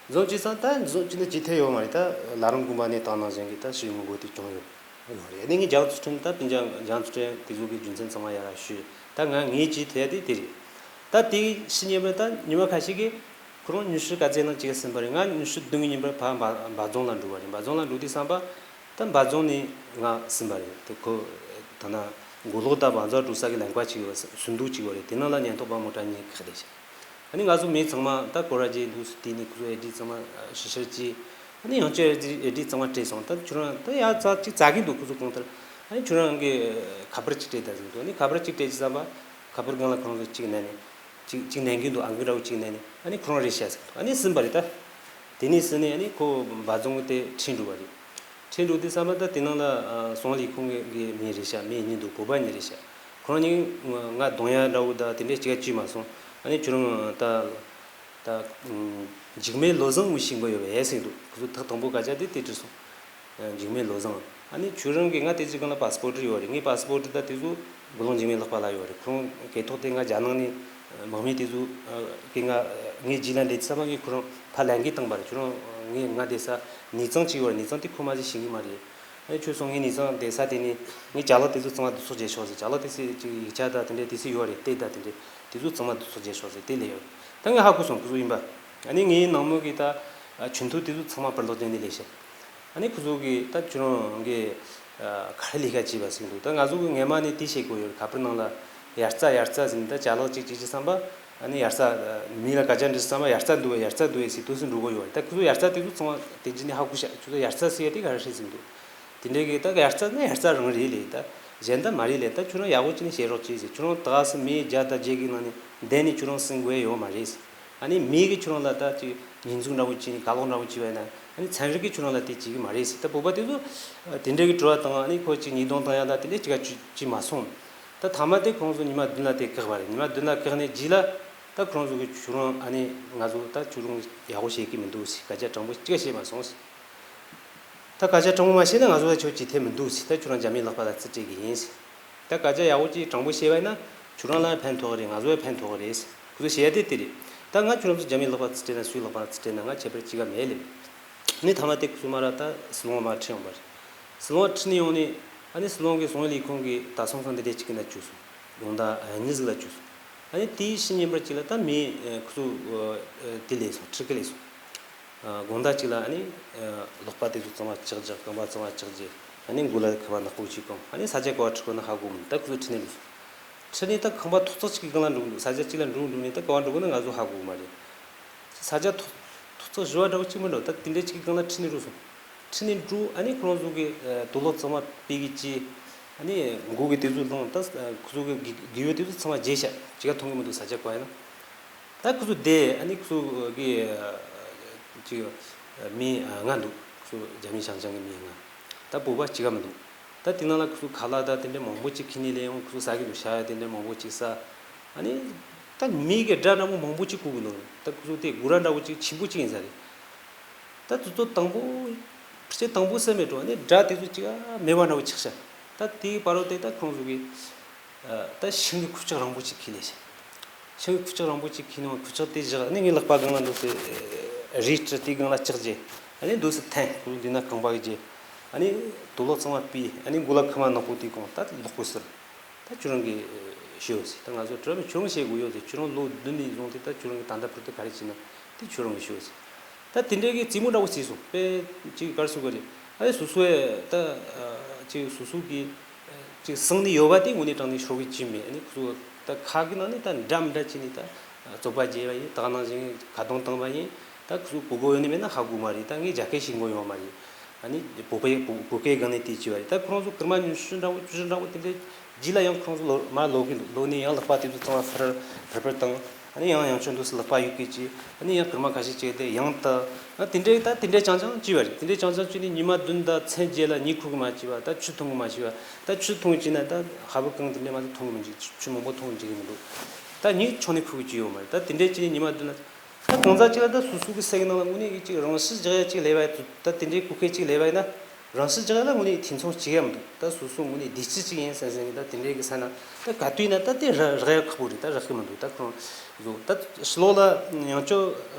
འཛིན་བཟུང་བྱས་ཙང་ད་འཛིན་བཟུང་བྱས་ན་ཅི་ཐད་ཡོད་མ་རེད། ད་ལ་རང་དགོན་པ་ནས་བཏང་ནང་བཞིན་གི་ད་ཞུ་ཡོང་གི་དགོས་དེ་བྱུང་ཡོད། ཡོད་རེད། ཨ་ནི་ངས་རྒྱ་མཚོ་ཁྲོན་ད་པིན་ཅང་རྒྱ་མཚོ་ཁྲོན་དེ་ཚོ་གི་རྒྱུ་མཚན་ཚང་མ་ཡར་ཞུས། ད་ང་ངས་ཅི་ཐད་དེ་དེ་རེད། ད་དེ་ཕྱི་ཉིན་པར་ད་ཉི་མ་ཁ་ཤས་ཀྱི་ཁོ་རང་ཉི་ཤུ་ག་ཚོད་ནང་གཅིག་ཟིན་པ་རེད། ང་ཉི་ཤུ་བདུན་གྱི་ཉིན་པར་ཕར་འབའ་འབའ་རྫོང་ལ་འགྲོ་བ་རེད། འབའ་རྫོང་ལ་འགྲོ་དུས་ཙམ་པ་ད་འབའ་རྫོང་ནས་ང་ཟིན་པ་རེད། དེ་ཁོ་ད་ན་མགོ་ལོག་ད་འབའ་རྫོང་འགྲོ་ས་གི་ལམ་ཁ་ཅིག་ཡོད་པ་ཟིན་འདུག་ཅིག་ཡོད་རེད། དེ་ནང་ལ་ཉེན་རྟོག་པ་མོ་ཊ་གཉིས་ཁག་བསྡད་ཤག་ཨ་ནི་ང་ཚོ་མི་ཚང་མ་ད་སྐོར་ར་རྗེས་འདུག་སེ་དེ་ནས་ཁོ་ཚོ་ཨེ་ཌི་ཚང་མ་ཞིབ་བཤེར་བྱས། ཨ་ནི་ཡང་བསྐྱར་ཨེ་ཌི་ཨེ་ཌི་ཚང་མ་སྤྲད་སོང་། ད་ཁྱོད་རང་ད་ཡར་ཙག་ཅིག་ཙག་གི་འདུག་ཁོ་ཚོ་གང་ལྟར་ཨ་ནི་ཁྱོད་རང་གི་ཁ་པར་ཅིག་སྤྲད་ད་ཟེར་འདུག་ཨ་ནི་ཁ་པར་ཅིག་སྤྲད་ཀྱི་ཙམ་པ་ཁ་པར་སྒང་ལ་ཁོ་རང་ཚོ་ཅིག་ནས་ནས་ཅིག་ཅིག་ནན་གྱི་འདུག་ཨང་ཀི་འདྲ་བོ་ཅིག་ནས་ནས་ཨ་ནི་ཁོ་རང་རེད་ཤག་ཟེར་འདུག་ཨ་ནི་ཟིན་པ་རེད། ད་དེ་ནས་ཟིན་ནས་ཨ་ནི་ཁོ་འབའ་རྫོང་གི་དེ་ཁྲིད་འགྲོ་བ་རེད། ཁྲིད་འགྲོ་དུས་ཙམ་པ་ད་དེ་ནང་ལ་ཨ་སོང་ལི་ཁོང་གི་གི་མི་རེད་ཤག་མི་གཉིས་འདུག་བོད་པ་གཉིས་རེད་ཤག་ཁོ་རང་གཉིས་ང་གདོང་ཡ་འདྲ་བོ་ད་དེ་འདྲས་ཅིག་ཡ་བཅོས་མ་སོང་། ཨ་ནི་ཁྱོད་རང་ད་ད་འཇིགས་མེད་བློ་བཟང་ངོ་ཤེས་པ་ཡོད་པས་ཟེར་འདུག་ཁོ་ཚོ་ཐག་དང་པོ་སྐད་ཆ་དེ་དེ་དྲིས་སོང་། འཇིགས་མེད་བློ་བཟང་། ཨ་ནི་ཁྱོད་རང་གི་ང་དེ་ཅིག་སྒང་ལ་པ་སི་པོར་ཊི་ཡོད་རེད། ངའི་པ་སི་པོར་ཊི་ད་དེ་ཚོ་མགོ་ལོག་འཇིགས་མེད་ལག་པ་ལ་ཡོད་རེད། ཁོ་རང་སྐད་ཐོག་དེ་ང་རྒྱ་ནང་ནས་དམག་མི་དེ་ཚོ་གི་ང་ངའི་རྗེས་ལ་འདེད་ཙམ་པ་གི་ཁོ་རང་ཕར་ལན་གི་བཏང་པ་རེད། ཁྱོད་རང་ངའི་ང་བསྡད་ས་ནས་ཚང་ཅིག་ཡོད་རེད། ནས་ཚང་དེ་ཁོ་མ་ཟིག་ཤེས་གི་མ་རེད། ཨ་ནི་ཁྱོད་སོང་ངའི་ནས་ཚང་བསྡད་ས་དེ་ནས་ངའི་ཅ་ལག་དེ་ཚོ་ཚང་མ་བསྡུ་གསོག་བྱས་ཤོག་ཟེར། ཅ་ལག་དེ་ཚོ་ཅིག་ཡིག་ཆ་དང་དེ་འདྲས་དེ་ཚོ་ཡོད་རེད། སྟེགས་དང་དེ་འདྲས་དེ་ཚོ་ཚང་མ་བསྡུ་གསོག་བྱས་ཤོག་ཟེར་དེ་ལས་ཡོད་རེད། ད་ངས་ཧ་གོ་སོང་ཁོ་ཚོ་ཡིན་པ། ཨ་ནི་ངའི་ནང་མི་གི་ད་ཆུན་ཐུ་དེ་ཚོ་ཚང་མ་པར་ལོག་དེ་ནས་ལས་བྱེད། ཨ་ནི་ཁོ་ཚོ་གིས་ད་ཁྱོད་རང་གིས་ག་རེ་ལས་ཀ་བྱས་པ་ཟེར་གི་འདུག་ད་ང་ཚོ་གིས་སྔས་མ་ནས་དེ་བཤད་དགོས་ཡོད་རེད། ཁ་པར་ནང་ལ་ཡར་རྩ་ཡར་རྩ་ཟེར་ནས་ད་ཅ་ལག་ཅིག་ཅིག་ཅིག་བསམ་པ། ཨ་ནི་ཡར་རྩ་མི་ལ་སྐད་ཆ་འདྲི་བསམ་པ་ཡར་རྩ་འདུག་གས་ཡར་རྩ་འདུག་གས་ཟེར་དུས་སུ་འགྲོ་གི་ཡོད་རེད། ད་ཁོ་ཚོ་ཡར་རྩ་དེ་ཚོ་ཚང་མ་དེ་རྗེས་ནས་ཧ་གོ་ཤག་ཁྱོད་ཚོ་ཡར་རྩ་ཟེར་ཡ་དེ་ག་རེ་རེད་ཟེར་གི་འདུག་དེ་འདྲའི་གི་ད་ཡར་རྩ་ན་ཡར་རྩ་རང་རེད་ལས་ད། གཞན་ད་མ་རེད་ལས། ད་ཁྱོད་རང་ཡག་པོ་བྱས་ནས་བཤད་རོགས་བྱེད་ཟེར། ཁྱོད་རང་ད་ག་སེ་མི་བརྒྱ་དང་བརྒྱད་ཀྱི་ནང་ནས་བདུན་ནས་ཁྱོད་རང་ཟིན་དགོས་ཡ་ཡོད་མ་རེད་ཟེར། ཨ་ནི་མི་གིས་ཁྱོད་རང་ལ་ད་ཅིག་ཉེས་འཛུགས་འདྲ་བོ་བྱས་ནས་ག་ལོག་འདྲ་བོ་བྱས་པ་ཡིན་ན། ཨ་ནི་ཚན་རིག་གིས་ཁྱོད་རང་ལ་དེ་བྱེད་ཀྱི་མ་རེད་ཟེར། ད་བོད་པ་དེ་ཚོ་དེ་འདྲའི་གི་དྲི་བ་དང་། ཨ་ནི་ཁོ་ཅིག་ཉེས་རྡུང་བཏང་ཡ་ད་དེ་འདྲ་ཅིག་ག་ཅིག་ཅིག་མ་སོང་། ད་མཐའ་མ་དེ་ཁོང་ཚོ་ཉི་མ་བདུན་ལ་དེ་བཀག་པ་རེད། ཉི་མ་བདུན་ལ་བཀག་ནས་རྗེས་ལ་ད་ཁོང་ཚོ་གིས་ཁྱོད་རང་ཨ་ནི་ང་ཚོ་ད་ཁྱོད་རང་ཡག་པོ་བཤད་ཀྱི་མི་འདུག་ཟེར། སྐད་ཆ་དྲང་པོ་ཅིག་བཤད་མ་སོང་ཟེར། ད་སྐད་ཆ་དྲང་པོ་མ་བཤད་ན་ང་ཚོ་ལ་ཁྱོད་ཅིག་ཐེབས་མི་འདུག་ཟེར། ད་ཁྱོད་རང་རྒྱ་མིའི་ལག་པ་ལ་རྩིས་སྤྲད་ཀྱི་ཡིན་ཟེར། ད་སྐད་ཆ་ཡག་པོ་ཅིག་དྲང་པོ་བཤད་པ་ཡིན་ན་ཁྱོད་རང་ལ་ཕན་ཐོགས་ཀྱི་རེད། ང་ཚོ་ལ་ཕན་ཐོགས་ཀྱི་རེད་ཟེར། ཁོ་ཚོ་བཤད་ཡ་དེ་དེ་རེད། ད་ང་ཁྱོད་རང་ཚོ་རྒྱ་མིའི་ལག་པ་རྩིས་སྤྲད་ན་སུའི་ལག་པ་རྩིས་སྤྲད་ན་ང་ཁྱད་པར་ཅི་ག་མེད་ལེ། ནི་མཐའ་མ་དེ་ཁོ་ཚོ་མ་ར་ད་སྲིད་བློན་མར་ཁྲིད་ཡོང་བ་རེད། སྲིད་བློན་ཁྲིད་ནས་ཡོང་ནས་ཨ་ནི་སྲིད་བློན་གྱིས་སྲིད་བློན་ལས་ཁུངས་ཀྱི་ད་སོང་ཙང་འདི་འདྲ་ཅིག་གི་ན་བཅུག་སོང་། དགོང་དག་ཉིན་ཟིག་ལ་བཅུག་སོང་། ཨ་ནི་དེའི་ཕྱི་ཉིན་པར་ཅིག་ལ་ད་མི་ཁོ་ཚོ་དེ་སླེབས་སོང་། ཁྲིད་གི་སླེབས་སོང་། དགོང་དག་ཅིག་ལ་ཨ་ནི་ལག་པ་དེ་ཚོ་གཙང་མ་བཅག་རྒྱུ། རྐང་པ་གཙང་མ་བཅག་རྒྱུ། ཨ་ནི་མགོ་ལ་ཁ་པར་ནག་པོ་ཅིག་གོན། ཨ་ནི་ས་ཆ་ག་པར་ཁྲིད་དགོས་ན་ཧ་གོ་མི་འདུག། ད་ཁོ་ཚོ་ཁྲིད་ནས་འགྲོ་སོང་། ཁྲིད་ནས་ད་ཁང་པ་ཐོག་བརྩེགས་ཅིག་གི་སྒང་ལ་འགྲོ་གི་འདུག། ས་ཆ་ཅིག་ལ་འགྲོ་འགྲོ་ནས་ད་ག་པར་འགྲོ་དགོས་ན་ང་ཚོ་ཧ་གོ་གི་མ་རེད། ས་ཆ་ཐོག་ཐོག་བརྩེགས་བཞི་པ་འདྲ་བོ་ཅིག་མི་འདུག། ད་དེ་འདྲའི་ཅིག་གི་སྒང་ལ་ཁྲིད་ནས་འགྲོ་སོང་། ཁྲིད་ནས་འགྲོ། ཨ་ནི་ཁོ་རང་ཚོ་གི་དུག་ལོག་གཙང་མ་སྤུས་ཀྱི་ཅི། ཨ་ནི་མགོ་གི་དེ་ཚོ་བླངས། ད་ཁོ་ཚོ་གི་གི་གི་ཡོ་དེ་ཚོ་ཚང་མ་བརྗེས་ཤག། ཅི་ག་མཐོང་གི་མི་འདུག། ས་ཆ་ག་པར་ཡིན་ན། ད་ཁོ་ཚོ་བསྡད། ཨ་ནི་ཁོ་ཚོ་གི་ཅིག་མི་ལྔ་འདུག། ཁོ་ཚོ་རྒྱ་མི་ཞང་ཞང་གི་མི་ལྔ། ད་བོད་པ་གཅིག་ག་མི་འདུག། ད་དེ་ནང་ལ་ཁོ་ཚོ་ཁ་ལག་ད་དེ་འདྲ་མང་པོ་ཅིག་ཁྱེར་ནས་སླེབས་ཡོང་། ཁོ་ཚོ་ཟ་གི་འདུག། ཤ་ཡ་དེ་འདྲ་མང་པོ་ཅིག་ཟ། ཨ་ནི་ད་མི་གི་སྒྲ་འདྲ་པོ་མང་པོ་ཅིག་གོ་གི་འདུག། ད་ཁོ་ཚོ་དེ་སྒོ་ར་འདྲ་པོ་ཅིག་ཆེན་པོ་ཅིག་ཡིན་ས་རེད། ད་དུས་ཚོད་དང་པོ་ཕལ་ཆེར་དང་པོ་ཟེར་མེད་འགྲོ། ཨ་ནི་སྒྲ་དེ་ཚོ་ཅིག་ག་མེད་པ་འདྲ་པོ་ཆགས་ཤག། ད་དེའི་བར་དུ་དེ་ད་ཁོང་ཚོ་གི་ད་ཤིང་གི་ཁུག་ཀྱོག་རིང་པོ་ཅིག་ཁྱེར་སླེབས་ཤག། ཤིང་གི་ཁུག་ཀྱོག་རིང་པོ་ཅིག་ཁྱེར་ནས་ཁུག་ཀྱོག་དེ་བཞག། ཨ་ནི་ངའི་ལག་པ་སྒང་ལ་འདུག་སེ་རས་བྲིས། དེའི་སྒང་ལ་ལྕགས་བརྒྱབ། ཨ་ནི་འདུག་སེ་འཐེན། ཁོ་འདི་ན་རྐང་པ་གི་བརྒྱབ། ཨ་ནི་དུག་ལོག་གཙང་མ་སྤུས། ཨ་ནི་མགོ་ལ་ཁ་པར་ནག་པོ་དེ་གོན། ད་ལོག་གོ་ཟེར། ད་ཁྱོད་རང་གིས་ཤོད་ཟེར། ད་ང་ཚོ་དྲི་བ་མེད། ཁྱོད་རང་བཤད་དགོས་ཡོད་ཟེར། ཁྱོད་རང་ལོ་བདུན་ནས་བཟུང་སྟེ་ད་ཁྱོད་རང་གིས་ད་ལྟ་བར་དུ་ག་རེ་བྱས་ན་དེ་ཁྱོད་རང་གིས་ཤོད་ཟེར། ད་དེ་འདྲའི་གི་རྩེད་མོ་འདྲ་པོ་རྩེས་སོང་། དཔེ་ཅིག་ག་རེ་ཟེར་དགོས་རེད། ཨ་ནི་སོ་སོའི་ད་ཅིག་སོ་སོ་གི་ཅིག་སྲུང་ནས་ཡོད་པ་དེ་དངོས་གནས་དྲང་གནས་ཤོར་གི་ཅི་མེད། ཨ་ནི་ཁོ་ཚོ་ད་ཁ་གི་ནང་ནས་ད་འདྲ་མི་འདྲ་བྱས་ནས་ད་བཙོག་པ་བརྗེས་པ་ཡིན། ད་ག་ནང་བཞིན་ཁ་རྡུང་བཏང་བ་ཡིན། ད་ཁོ་ཚོ་གོ་གོ་ཡོད་ནི་མེད་ན་ཧ་གོ་མ་རེད། ད་ངས་རྒྱ་སྐད་ཤེས་གོ་ཡོད་མ་རེད། ཨ་ནི་བོད་པའི་བོད་བོད་སྐད་སྒང་ནས་དེ་བྱས་པ་རེད། ད་ཁོ་རང་ཚོ་སྐར་མ་ཉི་ཤུ་འདྲ་པོ་བཅུ་བཞི་འདྲ་པོ་དེ་འདྲའི་རྗེས་ལ་ཡང་ཁོ་རང་ཚོ་ལོ་མར་ལོག་གི་འདུག། ལོག་ནས་ཡང་ལག་པ་དེ་ཚོ་ཚང་མ་ཕར་ཕར་ཕར་བཏང་། ཨ་ནི་ཡང་ཡང་ཆོས་འདུག་སེ་ལག་པ་གཡུག་གི་ཅི། ཨ་ནི་ཡང་སྐར་མ་ཁ་ཤས་བྱས་ཏེ་ཡང་ད། ཨ་དེ་འདྲའི་ད་དེ་འདྲའི་རྐྱང་རྐྱང་བྱས་པ་རེད། དེ་འདྲའི་རྐྱང་རྐྱང་བྱས་ནས་ཉི་མ་བདུན་དང་མཚན་བརྒྱད་ལ་གཉིད་ཁུག་གི་མ་བྱས་པ། ད་ཆུ་འཐུང་གི་མ་བྱས་པ། ད་ཆུ་འཐུང་བྱས་ན་ད་ཧ་བུ་གང་དེ་འདྲའི་མ་གཏོགས་འཐུང་གི་མི་འཇུག། ཆུ་མང་པོ་འཐུང་གི་འཇུག་གི་མི་འདུག། ད་གཉིད་ཆོག་ནས་ཁུག་གི་ཅི་ཡོད་མ་རེད། ད་དེ་འདྲའི་བྱས་ནས་ཉི་མ་བདུན་ལ། ད་གང་ཟག་ཅིག་ལ་ད་སོ་སོ་གི་སེམས་ཀྱི་ནང་ལ་དངོས་གནས་ཀྱི་ཅིག་རང་ཤི་རྒྱག་ཡ་ཅིག་སླེབས་པ་ཡིན་ད། དེ་འདྲའི་གོ་སྐབས་ཅིག་སླེབས་པ་ཡིན་ན། རང་ཤི་རྒྱག་ཡ་ལ་དངོས་གནས་འཐུས་ཚང་བྱེད་ཡ་མི་འདུག། ད་སོ་སོ་དངོས་གནས་བདེ་སྐྱིད་ཅིག་ཡིན་བསམ་བསམ་གྱི། ད་དེ་འདྲའི་གི་ས་ན་ད་ག་དུས་ན་ད་དེ་རག་རག་ཡ་ཁག་པོ་རེད། ད་རག་གི་མི་འདུག། ད་ཁོང་ཚོ་ད་ཕྱི་ལོགས་ལ་ཡང་ཅོ་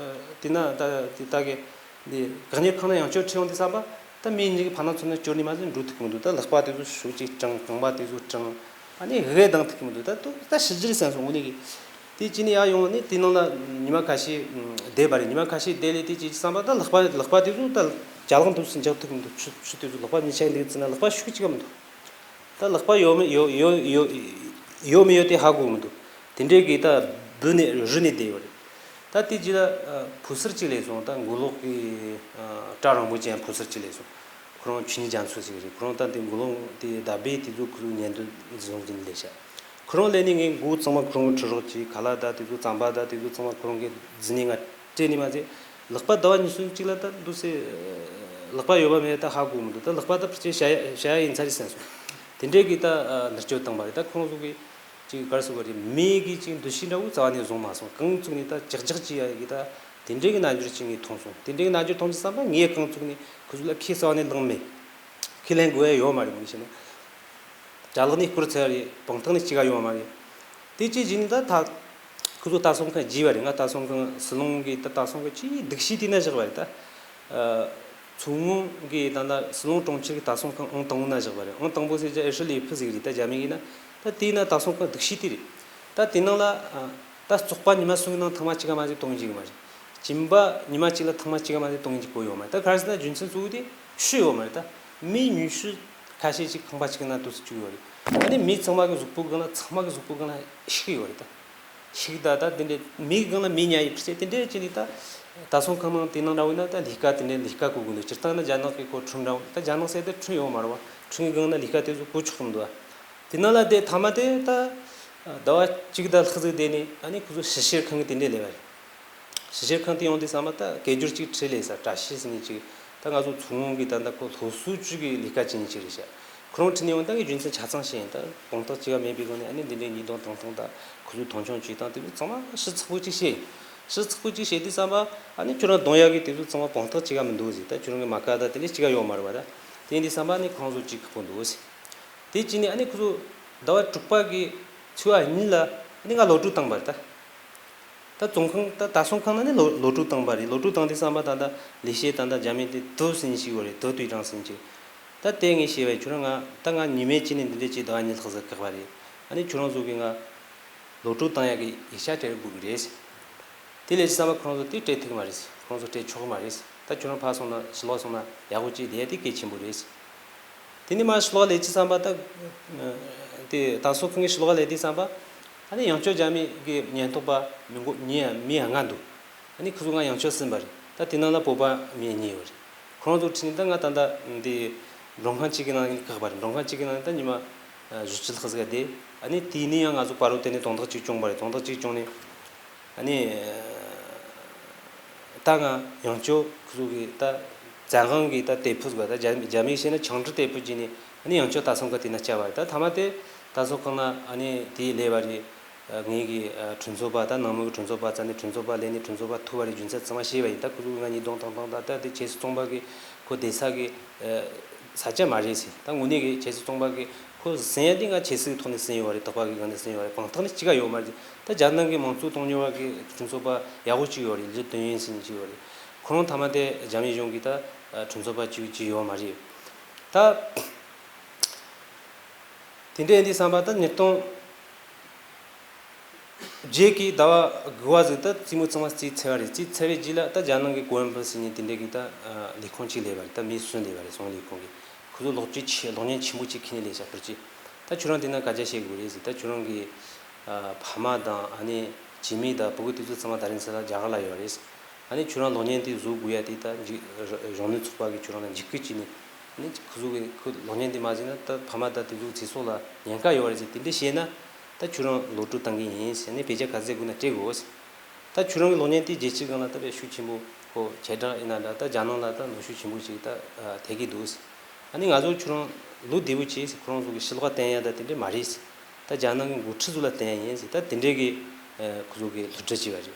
དེ་ན་ད་དེ་ད་གི་འདི་ག་ཉེ་ཁང་ན་ཡང་ཅོ་ཁྲིད་ཡོང་དུས་ཙམ་པ། ད་མི་གཉིས་ཀྱི་ཕར་ནང་ཚུར་ནང་བསྐྱོར་ནས་མ་ཟིན་འགྲོ་ཐུབ་ཀྱི་མི་འདུག། ད་ལག་པ་དེ་ཚོ་ཤུགས་ཅིག་སྐྲངས། རྐང་པ་དེ་ཚོ་སྐྲངས། ཨ་ནི་འོད་མདངས་ཐུབ་ཀྱི་མི་འདུག། ད་ད་ད་ཤི་རྒྱུ་རེད་བསམ་སོང་། དངོས་གནས་ཀྱི་དེ་ཅི་ནས་ཡར་ཡོང་ནས་དེ་ནང་ལ་ཉི་མ་ཁ་ཤས་བསྡད་པ་རེད། ཉི་མ་ཁ་ཤས་བསྡད་ལས་དེ་ཅི་བསམ་པ། ད་ལག་པ་ལག་པ་དེ་ཚོ་ད་ཅ་ལག་འདུག་སེ་འཇག་ཐུབ་ཀྱི་མི་འདུག། ཆུ་ཆུ་དེ་ཚོ་ལག་པ་མི་ཆགས་འདུག་ཟེར་ན་ལག་པ་ཤུགས་ཅིག་ག་མི་འདུག། ད་ལག་པ་ཡོད་མེད་ཡོད་ཡོད་ཡོད་ཡོད་མེད་ཡོད་དེ་ཧ་གོ་མི་འདུག། དེ་འདྲའི་གི་ད་བུད་ནས་རུལ་ནས་བསྡད་ཡོད་རེད། ད་དེ་རྗེས་ལ་ཨ་ཕོ་གསར་གཅིག་སླེབས་སོང་། ད་མགོ་ལོག་གི་ཨ་སྐྲ་རིང་པོ་ཅན་ཕོ་གསར་གཅིག་སླེབས་སོང་། ཁོ་རང་ཆོས་ཉིད་རྒྱ་མཚོ་ཟེར་གི་རེད། ཁོ་རང་ད་དེ་མགོ་ལོག་དེ་ཟླ་བྷེ་དེ་ཚོ་ཁོ་ཚོ་ཉན་དུ་བཟུང་གིན་སླེབས་ཤག། ཁོ་རང་སླེབས་ནས་ངས་མགོ་གཙང་མ་ཁོ་རང་གི་འཁྲུད་རོགས་གྱིས། ཁ་ལག་ད་དེ་ཚོ་རྩམ་པ་ད་དེ་ཚོ་ཚང་མ་ཁོ་རང་གིས་བརྫིས་ནས་ང་སྤྲད་ནས་མ་ཚད། ལག་པ་ཟླ་བ་གཉིས་གསུམ་གཅིག་ལ་ད་འདུག་སེ་ལག་པ་ཡོད་པ་མེད་ད་ཧ་གོ་མི་འདུག། ད་ལག་པ་ད་ཕལ་ཆེར་བྱ་ཡ་བྱ་ཡ་ཡིན་ཚར་རེད་བསམ་སོང་། དེ་འདྲའི་གི་ད་མནར་གཅོད་བཏང་པ་རེད། ད་ཁོང་ཚོ་གི་ཅིག་ག་རེ་ཟེར་དགོས་རེད། མི་གི་ཅིག་འདུ་ཤེས་འདྲ་བོ་རྩ་བ་ནས་བཟུང་མ་སོང་། རྐང་བཙུགས་ནས་ད་ཅག་ཅག་ཅིག་ཡ་གི་ད་དེ་འདྲའི་གི་རྣལ་འབྱོར་ཅིག་ངས་མཐོང་སོང་། དེ་འདྲའི་གི་རྣལ་འབྱོར་མཐོང་དུས་ཙམ་པ་ངས་རྐང་བཙུགས་ནས་ཁོ་ཚོ་ལ་ཁས་རྩ་བ་ནས་ལེན་མེད། ཁས་ལེན་དགོས་ཡ་ཡོད་མ་རེད། མི་ཤེས་ན། ཅ་ལག་ནས་བསྐུར་ཚར་རེད། བང་ཐང་ནས་གཅིག་ག་ཡོད་མ་རེད། དེ་ཅི་བྱས་ནས་ད་ད་ཁོ་ཚོ་ལྟ་སྲུང་ཁང་བརྗེས་པ་རེད། ང་ལྟ་སྲུང་ཁང་སྲིད་བློན་གྱི་ད་ལྟ་སྲུང་ཁང་ཅིག་སྡུག་ཤོས་དེ་ན་བཞག་པ་རེད་ད། ཨ་མཚོ་སྔོན་གྱི་ད་ལྟ་སྲིད་བློན་གྲོང་ཁྱེར་གྱི་ལྟ་སྲུང་ཁང་ཨང་དང་པོ་ན་བཞག་པ་རེད། ཨང་དང་པོ་ཟེར་རྒྱུ་ཨེ་ཧྲི་ལི་ཕུ་ཟེར་གི་རེད། ད་རྒྱ་མི་གི་ན་ད་དེ་ན་ལྟ་སྲུང་ཁང་སྡུག་ཤོས་དེ་རེད། ད་དེ་ནང་ལ་ཨ་ད་བཙོག་པ་ཉི་མ་གསུམ་གྱི་ནང་ཐེངས་མ་གཅིག་ག་མ་ཟིག་གཏོང་གི་འཇུག་གི་མ་རེད། གཅིན་པ་ཉི་མ་གཅིག་ལ་ཐེངས་མ་གཅིག་ག་མ་ཟིག་གཏོང་གི་འཇུག་གི་ཡོད་མ་རེད། ད་ག་རེ་ཟེར་ན་རྒྱུ་མཚན་གཙོ་བོ་དེ་ཆུ་ཡོད་མ་རེད། ད་མི་ཉི་ཤུ་ཁ་ཤས་ཅིག་ཁང་པ་གཅིག་གི་ནང་འདུག་སེ་བཅུག་ཡོད་རེད། ཨ་ནི་མི་ཚང་མ་གི་གཟུགས་པོ་སྒང་ལ་ཚང་མ་གི་གཟུགས་པོ་སྒང་ལ་ཤི་གི་ཡོད་རེད་ད། ཤིག་ད་ད་དེ་འདྲའི་མིའི་སྒང་ལ་མི་ཉར་ཡི་ཕྱིར་དེ་འདྲའི་ཅི་ནི་ད་ད་སོང་ཁང་ནང་དེ་ནང་འདྲ་བོ་ན་ད་ལས་ཀ་དེ་འདྲའི་ལས་ཀ་གོ་དགོས་འདུག་སྤྱིར་བཏང་ན་རྒྱ་ནག་གི་ཁོ་ཁྲིམས་འདྲ་བོ་ད་རྒྱ་ནག་ཟེར་ད་ཁྲིམས་ཡོད་མ་རེད་བ། ཁྲིམས་ཀྱི་སྒང་ན་ལས་ཀ་དེ་ཚོ་གོ་ཆོག་གི་འདུག་བ། དེ་ནང་ལ་དེ་མཐའ་མ་དེ་ད་ཟླ་བ་གཅིག་ད་ལྷག་ཟིག་དེ་ནི་ཨ་ནི་ཁོ་ཚོ་ཞིབ་བཤེར་ཁང་གི་དེ་འདྲའི་ལས་པ་རེད། ཞིབ་བཤེར་ཁང་དུ་ཡོང་དུས་ཙམ་པ་ད་སྐད་སྒྱུར་གཅིག་ཁྲིད་ལས་ས་བཀྲ་ཤིས་ཟེར་མཁན་གཅིག་ད་ང་ཚོ་མཚོ་སྔོན་གྱི་ད་ལྟ་ཁོ་སློབ་གསོ་ཅུས་ཀྱི་ལས་ཀ་བྱེད་མཁན་གཅིག་རེད་ཤག་ཁོ་རང་ཁྲིད་ནས་ཡོང་ད་ངས་རྒྱུ་མཚན་ཆ་ཚང་བཤད་ཡིན། ད་དཔང་རྟགས་གཅིག་ག་མེད་པའི་སྒོ་ནས་ཨ་ནི་འདི་འདྲའི་ཉེས་རྡུང་བཏང་སྟངས་ད་ཁོ་ཚོས་མཐོང་ཆུང་བྱས་སྟངས་དེ་ཚོ་ཚང་མ་ཞིབ་ཚགས་པོ་གཅིག་བཤད་ཡིན། ཞིབ་ཚགས་པོ་གཅིག་བཤད་དུས་ཙམ་པ་ཨ་ནི་ཁྱོད་རང་རྡུང་ཡག་གི་དེ་ཚོ་ཚང་མ་དཔང་རྟགས་གཅིག་ག་མི་འདུག་ཟེར། ད་ཁྱོད་རང་གི་མ་ཀ་ད་དེ་འདྲ་གཅིག་ག་ཡོད་མ་རེད་བ། ད་དེ་ཡིན་དུས་ཙམ་པ་ཨ་ནི་ཁོ་རང་ཚོ་གཅིག་ཁག་པོ་འདུག་ཟེར། དེ་བྱས་ནས་ཨ་ནི་ཁོ་ཚོ་ཟླ་བ་དྲུག་པ་གི་ཚེས་པ་གཉིས་ལ་ཨ་ནི་ང་ལོག་སྤྲོད་བཏང་བ་རེད་ད། ད་བཙོན་ཁང་ད་ད་སོང་ཁང་ནང་ནས་ལོག་ལོག་སྤྲོད་བཏང་བ་རེད། ལོག་སྤྲོད་བཏང་དུས་ཙམ་པ་ད་ལྟ་ལས་བྱེད་ད་ལྟ་རྒྱ་མི་དེ་དུ་ཟིན་ཞིག་ཡོད་རེད། དུ་དུས་དྲང་ཟིན་ཅིག་ད་དེ་ངས་བཤད་པའི་ཁྱོད་རང་ང་ད་ང་ཉི་མའི་ཅི་ནས་འདི་འདྲས་ཅིག་ཟླ་བ་གཉིས་ལྷག་ཟིག་བཀག་པ་རེད། ཨ་ནི་ཁྱོད་རང་ཚོ་གིས་ང་ལོག་སྤྲོད་བཏང་ཡག་གི་ཡིག་ཆ་སྤྲད་དགོས་ཀྱི་རེད། དེ་ལས་ཅི་ཙམ་པ་ཁོ་རང་ཚོ་དེ་སྤྲད་ཐུབ་ཀྱི་མ་རེད། ཁོ་རང་ཚོ་སྤྲད་ཆོག་གི་མ་རེད། ད་ཁྱོད་རང་ཕར་སོང་ན་ཕྱི་ལོགས་སོང་ན་ཡག་པོ་ཅིག་བསྡད་དེ་གལ་ཆེན་པོ་རེད། དེ་ནས་མར་ཕྱི་ལོགས་ལ་སླེབས་དུས་ཙམ་པ་ད། དེ་ད་སོང་ཁང་གི་ཕྱི་ལོགས་ལ་སླེབས་དུས་ཙམ་པ། ཨ་ནི་ཡང་བསྐྱར་རྒྱ་མི་གི་ཉེན་རྟོག་པ་མི་མགོ་མི་མི་ལྔ་འདུག་ཨ་ནི་ཁོ་ཚོ་ང་ཡང་བསྐྱར་ཟིན་པ་རེད། ད་དེ་ནང་ལ་བོད་པ་མི་གཉིས་ཡོད་རེད། ཁོ་རང་ཚོ་ཁྲིད་ནས་ད་ང་ད་ལྟ་འདི་མགྲོན་ཁང་གཅིག་གི་ནང་ནས་བཀག་པ་རེད། མགྲོན་ཁང་གཅིག་གི་ནང་ནས་ད་ཉི་མ་བཞི་བཅུ་ལྷག་ཟིག་བསྡད། ཨ་ནི་དེ་ནས་ཡང་ང་ཚོ་བར་དུ་དེ་ནས་དོན་དག་གཅིག་བྱུང་བ་རེད། དོན་དག་གཅིག་བྱུང་ནས། ཨ་ནི། ད་ང་ཡང་བསྐྱར་ཁོ་ཚོ་གི་ད་བཙན་དབང་གི་ད་དེད་དཔོན་ཟིག་ད་རྒྱ་རྒྱ་མིས་བཤད་ན་ཆང་འབྲི་དེད་དཔོན་བྱས་ནས་ཨ་ནི་ཡང་བསྐྱར་ད་སོང་ཁང་དེ་ན་བསྐྱལ་བ་རེད། ད་མཐའ་མ་དེ་ད་སོང་ཁང་ན་ཨ་ནི་དེའི་ལས་པ་རེད། ངེད་ཀྱི་ཁྲིམས་རྩོད་པ་ད་ནང་མི་གི་ཁྲིམས་རྩོད་པ་རྩ་ནས་ཁྲིམས་རྩོད་པ་ལས་ནས་ཁྲིམས་རྩོད་པ་ཐུག་པ་རེད། རྒྱུ་མཚན་ཚང་མ་ཤེས་པ་ཡིན། ད་ཁོ་ཚོ་གིས་ང་ཉེས་རྡུང་བཏང་སྟངས་ད་ད་དེ་ཆབ་སྲིད་བཙོན་པ་གི་ཁོ་བསྡད་ས་གི་ས་ཆ་མ་རེད་ཟེར། ད་དངོས་གནས་གི་ཆབ་སྲིད་བཙོན་པ་གི་ཁོ་ཟིན་ཡ་དེ་ང་ཆབ་སྲིད་ཀྱི་ཐོག་ནས་ཟིན་ཡོད་པ་རེད། དོགས་པ་གི་སྒང་ནས་ཟིན་ཡོད་པ་རེད། དཔང་རྟགས་ནི་གཅིག་ག་ཡོད་མ་རེད། ད་རྒྱ་ནག་གི་མང་གཙོ་གཏོང་མྱོང་བ་གི་ཁྲིམས་རྩོད་པ་ཡག་པོ་གཅིག་ཡོད་རེད། ལི་ཏོན་ཡོན་ཟེར་མཁན་གཅིག་ཡོད་རེད། ཁོ་རང་མཐའ་མ་དེ་རྒྱ་མི་གཞུང་གིས་ད་ཁྲིམས་རྩོད་པ་གཅིག་གཅིག་ཡོད་མ་རེད། ད་དེ་འདྲ་ཡིན་དུས་ཙམ་པ་ད་ཉིས་སྟོང་བརྒྱད་ཀྱི་ཟླ་བ་དགུ་པ་ཟིག་ད་རྩེད་མོ་ཚང་མ་རྩེས་ཚར་བ་རེད། རྩེས་ཚར་བའི་རྗེས་ལ་ད་རྒྱ་ནག་གི་གོ་ཝན་པ་ཟེར་མཁན་དེ་འདྲ་གི་ད་ལས་ཁུངས་གཅིག་སླེབས་པ་རེད། ད་མི་གསུམ་སླེབས་པ་རེད། སོང་ལས་ཁུངས་གི་ཁོ་ཚོ་ལོག་སྤྱོད་ཆེ་གློག་བརྙན་ཆེན་པོ་གཅིག་ཁྱེར་ནས་སླེབས་ཤག་ཕར་ཅིག་ད་ཁྱོད་རང་དེ་ན་སྐད་ཆ་བཤད་དགོས་རེད་ཟེར། ད་ཁྱོད་རང་གི་ཕ་མ་དང་ཨ་ནི་བྱེད་མི་དང་ཕྲུ་གུ་དེ་ཚོ་ཚང་མ་ད་རིང་ཚེ་ལ་རྒྱ་གར་ལ་ཡོད་རེད། ཨ་ནི་ཁྱོད་རང་གློག་བརྙན་དེ་བཟོ་དགོས་ཡ་དེ་ད་འཇིགས་གཞོན་ནུ་ཚོགས་པ་གིས་ཁྱོད་རང་ལ་འཇིགས་སྐུལ་བྱས་ནས་ཨ་ནི་ཁོ་ཚོ་གིས་ཁོ་གློག་བརྙན་དེ་མ་བཟོས་ན་ད་ཕ་མ་ད་དེ་ཚོ་ཚེ་སྲོག་ལ་ཉེན་ཁ་ཡོད་རེད་ཟེར། དེ་འདྲ་བཤད་ན་ད་ཁྱོད་རང་ལོག་སྤྲོད་བཏང་གི་ཡིན་ཟེར་ནས་དཔེ་ཆ་ག་ཚད་དགོས་ན་སྤྲད་དགོས་ཟེར། ད་ཁྱོད་རང་གི་གློག་བརྙན་དེ་རྒྱལ་སྤྱིའི་སྒང་ལ་ད་དཔེ་ཤུགས་ཆེན་པོ་ཁོ་ཁྱེད་རང་ཡིན་ན་འདྲ་ད་རྒྱ་ནག་ལ་ད་ནུས་ཤུགས་ཆེན་པོ་ཅིག་ད་ཐེབས་ཀྱི་འདུག་ཟེར། ཨ་ནི་ང་ཚོ་ཁྱོད་རང་ལོ་བདེ་པོ་བྱས་ཟེར། ཁོ་རང་ཚོ་གི་ཕྱི་ལོགས་བསྟན་ཡ་ད་དེ་འདྲ་མ་རེད་ཟེར། ད་རྒྱ་ནག་གི་འགོ་ཁྲིད་ཚོ་ལ་བསྟན་ཡ་ཡིན་ཟེར། ད་དེ་འདྲའི་གི་ཁོ་ཚོ་གི་སླུ་བྲིད་བྱས་པ་རེད།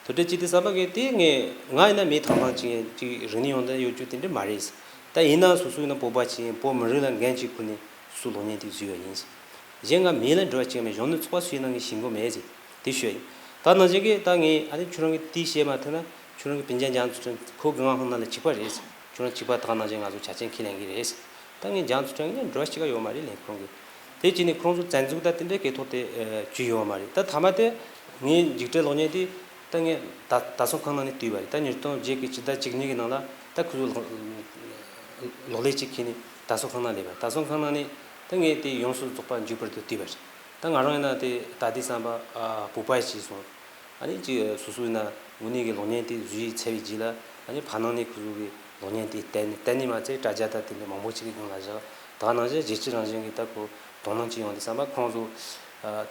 སླུ་བྲིད་བྱས་དུས་ཙམ་པ་གི་དེ་ངས་ང་ཡིན་ན་མི་ཐང་ཐང་ཅིག་ཡིན་ཅིག་རིག་གནས་ཡོན་ཏན་ཡོད་རྒྱུ་དེ་འདྲ་མ་རེད་ཟེར། ད་ཡིན་ན་སོ་སོ་ཡིན་ན་བོད་པ་ཅིག་ཡིན། བོད་མི་རིགས་ལ་འགན་ཅིག་ཁུར་ནས་སོ་སོ་གློག་བརྙན་དེ་བཟོས་པ་ཡིན་ཟེར། གཞན་ང་མི་ལ་འབྲེལ་བ་བྱེད་མེད། གཞོན་ནུ་ཚོགས་པ་སུ་ཡིན་ན་ངས་ཤེས་ཀྱི་མེད་ཟེར་དེ་ཤོད་ཡིན། ད་ནང་བཞིན་གྱི་ད་ངས་ཨ་ནི་ཁྱོད་རང་གི་དེ་བཤད་མ་ཐུབ་ན་ཁྱོད་རང་གི་སྤུན་ཀྱག་འཇང་ཚུལ་ཁྲིམས་ཁོ་གི་ང་ཧང་ན་ལ་གཅིག་པ་རེད། ཁྱོད་རང་གཅིག་པ་དག་ནང་བཞིན་ང་ཚོ་ཆ་རྐྱེན་ཁས་ལེན་གྱི་རེད། ད་ངས་འཇང་ཚུལ་ཁྲིམས་ངས་འབྲེལ་བ་གཅིག་ག་ཡོད་མ་རེད་ལས་ཁུངས་ཀྱི། དེ་བྱས་ནས་ཁོང་ཚོ་བཙན་འཛུལ་ད་དེ་འདྲའི་སྐད་ཐོག་དེ་བྱས་ཡོད་མ་རེད། ད་མཐའ་མ་དེ་ངའི་འཇིགས་བྲལ་གློག་བརྙན་དེ་ད་ངས་ད་ད་སོང་ཁང་ནང་ནས་བཏུས་པ་རེད། ད་ཉིས་སྟོང་བརྒྱད་ཀྱི་ཕྱི་ཟླ་བཅུ་གཉིས་ཀྱི་ནང་ལ་ད་ཁོ་ཚོ་གློག་ཀླད་ཅིག་ཁྱེར་ནས་ད་སོང་ཁང་ནང་སླེབས་པ། ད་སོང་ཁང་ནང་ནས་ད་ངས་དེ་ཡོངས་སུ་རྫོགས་པ་འཇུག་པར་དུ་བཏུས་པ་རེད། ད་ང་རང་ཡིན་ན་དེ་ད་དེ་བསམ་པ་ཨ་སྤོབས་པ་བྱས་སོང་། ཨ་ནི་ཅིག་སོ་སོ་ཡིན་ན་དངོས་གནས་ཀྱི་གློག་བརྙན་དེ་བཟོས་ཚར་བའི་རྗེས་ལ་ཨ་ནི་ཕ་ནང་ནས་ཁོ་ཚོ་གི་གློག་བརྙན་དེ་བལྟས་ནས་བལྟས་ནས་མ་ཚད་དྲ་རྒྱ་ད་དེ་འདྲ་མང་པོ་ཅིག་གི་སྒང་ལ་བཞག་ད་ནང་བཞིན་རྒྱལ་སྤྱི་རང་བཞིན་གྱི་ད་ཁོ་དོ་སྣང་ཅིག་ཡོང་དུས་བསམ་པ་ཁོང་ཚོ་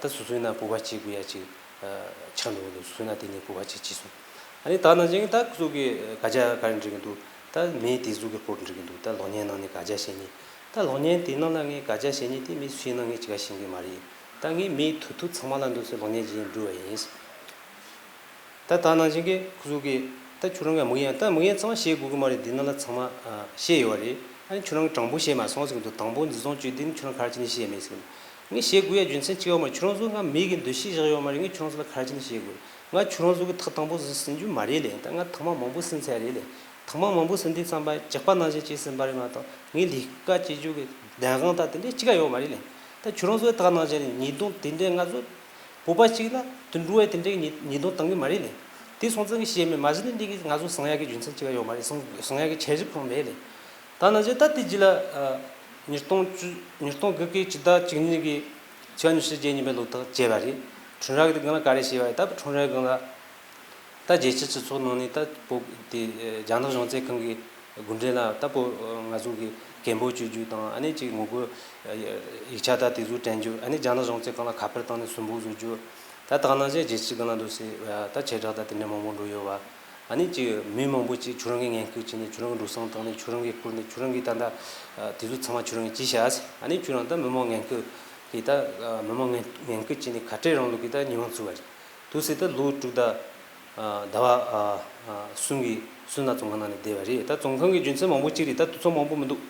ད་སོ་སོ་ཡིན་ན་སྤོབས་པ་སྐྱེ་དགོས་ཡ་ཅིག་ཆགས་འགྲོ་གི་འདུག་སོ་སོ་ཡིན་ན་དེ་ནས་སྤོབས་པ་ཅིག་སྐྱེས་སོང་། ཨ་ནི་ད་ནང་བཞིན་གྱི་ད་ཁོ་ཚོ་གི་སྐད་ཆ་ག་རེ་འདྲི་གི་འདུག་ད་མི་དེ་ཚོ་གི་སྐོར་འདྲི་གི་འདུག་ད་གློག་བརྙན་ནང་ནས་སྐད་ཆ་བཤད་མཁན། ད་གློག་བརྙན་དེ་ནང་ལ་ངས་སྐད་ཆ་བཤད་མཁན་དེ་མི་སུ་ཡིན་ན་ངས་ཅི་ག་ཤེས་ཀྱི་མ་རེད། ད་ངས་མི་ཐུག་ཐུག་ཚང་མ་ལ་འདུག་སེ་གློག་བརྙན་བྱས་འགྲོ་བ་ཡིན། ད་ད་ནང་བཞིན་གྱི་ཁོ་ཚོ་གིས་ད་ཁྱོད་རང་གི་དམིགས་ཡུལ་ད་དམིགས་ཡུལ་ཚང་མ་བཤད་དགོས་ཀྱི་མ་རེད། འདི་ནང་ལ་ཚང་མ་ཨ་བཤད་ཡོད་རེད། ཨ་ནི་ཁྱོད་རང་གི་དྲང་པོ་བཤད་མ་སོང་ཟེར་གི་འདུག་དང་པོ་འཛིན་བཟུང་བྱས་དེ་ནི་ཁྱོད་རང་ག་རེ་བྱས་ནས་བཤད་མེད་ཟེར་གི་འདུག་ངས་བཤད་དགོས་ཡ་རྒྱུ་མཚན་གཅིག་ཡོད་མ་རེད། ཁྱོད་རང་ཚོ་ང་མི་གི་འདུ་ཤེས་བཞག་ཡོད་མ་རེད། ངས་ཁྱོད་རང་ཚོ་ལ་ག་རེ་བྱས་ནས་བཤད་དགོས་རེད། ང་ཁྱོད་རང་ཚོ་གི་ཐག་དང་པོ་ཟིན་ཟིན་རྒྱུ་མ་རེད་ལེ། ད་ང་ཐེངས་མ་མང་པོ་ཟིན་ཚར་རེད་ལེ། ཐེངས་མ་མང་པོ་ཟིན་དུས་ཙམ་པ་ཇག་པ་ནང་བཞིན་ཅིག་ཟིན་པ་རེད་མ་གཏོགས་ངའི་ལས་ཀ་བྱེད་རྒྱུ་གི་བདེན་དབང་ད་དེ་འདྲས་གཅིག་ཀ་ཡོད་མ་རེད་ལེ། ད་ཁྱོད་རང་ཚོའི་ཐག་ནང་བཞིན་ཉེས་རྡུང་དེ་འདྲས་ང་ཚོ་བོད་པ་གཅིག་ལ་དུད་འགྲོ་བས་དེ་འདྲས་ཉེས་ཉེས་རྡུང་བཏང་གི་མ་རེད་ལེ། དེ་སོང་ཙང་གི་བཤད་མེད་མ་གཞི་ནས་འདི་གི་ང་ཚོ་གསང་ཡག་གི་རྒྱུ་མཚན་གཅིག་ཀ་ཡོད་མ་རེད། གསང་གསང་ཡག་གི་འཆར་གཞི་ཁོང་མེད་ལེ། ད་ནང་བཞིན་ད་དེ་རྗེས་ལ་ཨ་ཉིས་སྟོང་བཅུ་ཉིས་སྟོང་དགུ་གི་ཕྱི་ཟླ་བཅུ་གཉིས་གི་ཚེས་པ་ཉི་ཤུ་རྩ་བརྒྱད་ཉིན་པའི་ལོ་ཐག་བཅད་པ་རེད། ཁྲུང་ར་གི་སྒང་ལ་ག་རེ་བྱས་པ་རེད། ད་ཁྲུང་ར་གི་སྒང་ལ་ད་རྒྱལ་སྤྱིའི་སྤྱི་ཚོགས་ནང་ནས་ད་བོད་དེ་རྒྱ་ནག་གཞུང་ཚབ་ཁང་གི་འགོ་འདྲེན་ལ་ད་བོད་ང་ཚོ་གི་མགོན་པོ་སྤྱོད་རྒྱུ་དང་། ཨ་ནི་ཅིག་ངོ་རྒོལ་ཡིག་ཆ་ད་དེ་ཚོ་སྤྲད་རྒྱུ། ཨ་ནི་རྒྱ་ནག་གཞུང་ཚབ་ཁང་ལ་ཁ་པར་བཏང་ནས་སུན་འབོག་བཟོ་རྒྱུ། ད་དེ་ག་ནང་བཞིན་རྒྱལ་སྤྱིའི་སྒང་ལ་འདུག་སེ་ད་ཁྱབ་བསྒྲགས་ད་དེ་འདྲ་མང་པོ་འགྲོ་ཡོད་པ། ཨ་ནི་ཅིག་མི་མང་པོ་ཅིག་ཁྱོད་རང་གིས་ངན་སྐུལ་བྱས་ནས། ཁྱོད་རང་གིས་འགྲོ་སོང་བཏང་ནས། ཁྱོད་རང་གིས་བསྐུར་ནས། ཁྱོད་རང་གིས་ད་ལྟ་དེ་ཚོ་ཚང་མ་ཁྱོད་རང་གིས་བྱས་ཤག་ཨ་ནི་ཁྱོད་རང་ད་མི་མང་ངན་སྐུལ་གི་ད་མི་མང་ངན་ངན་སྐུལ་བྱས་ནས་ཁ་བྲལ་རིང་ལུགས་ཀྱི་ད་ཉེས་དབང་བཙུགས་པ་རེད། འདུག་སེ་ད་ལོ་དྲུག་ད་ཟླ་བ་གསུམ་གྱི་སུན་ལ་བཙོན་ཁང་ནང་ནས་བསྡད་པ་རེད། ད་བཙོན་ཁང་གི་རྒྱུ་མཚན་མང་པོ་ཅིག་རེད། ད་དུས་ཚོད་མང་པོ་མི་འདུག་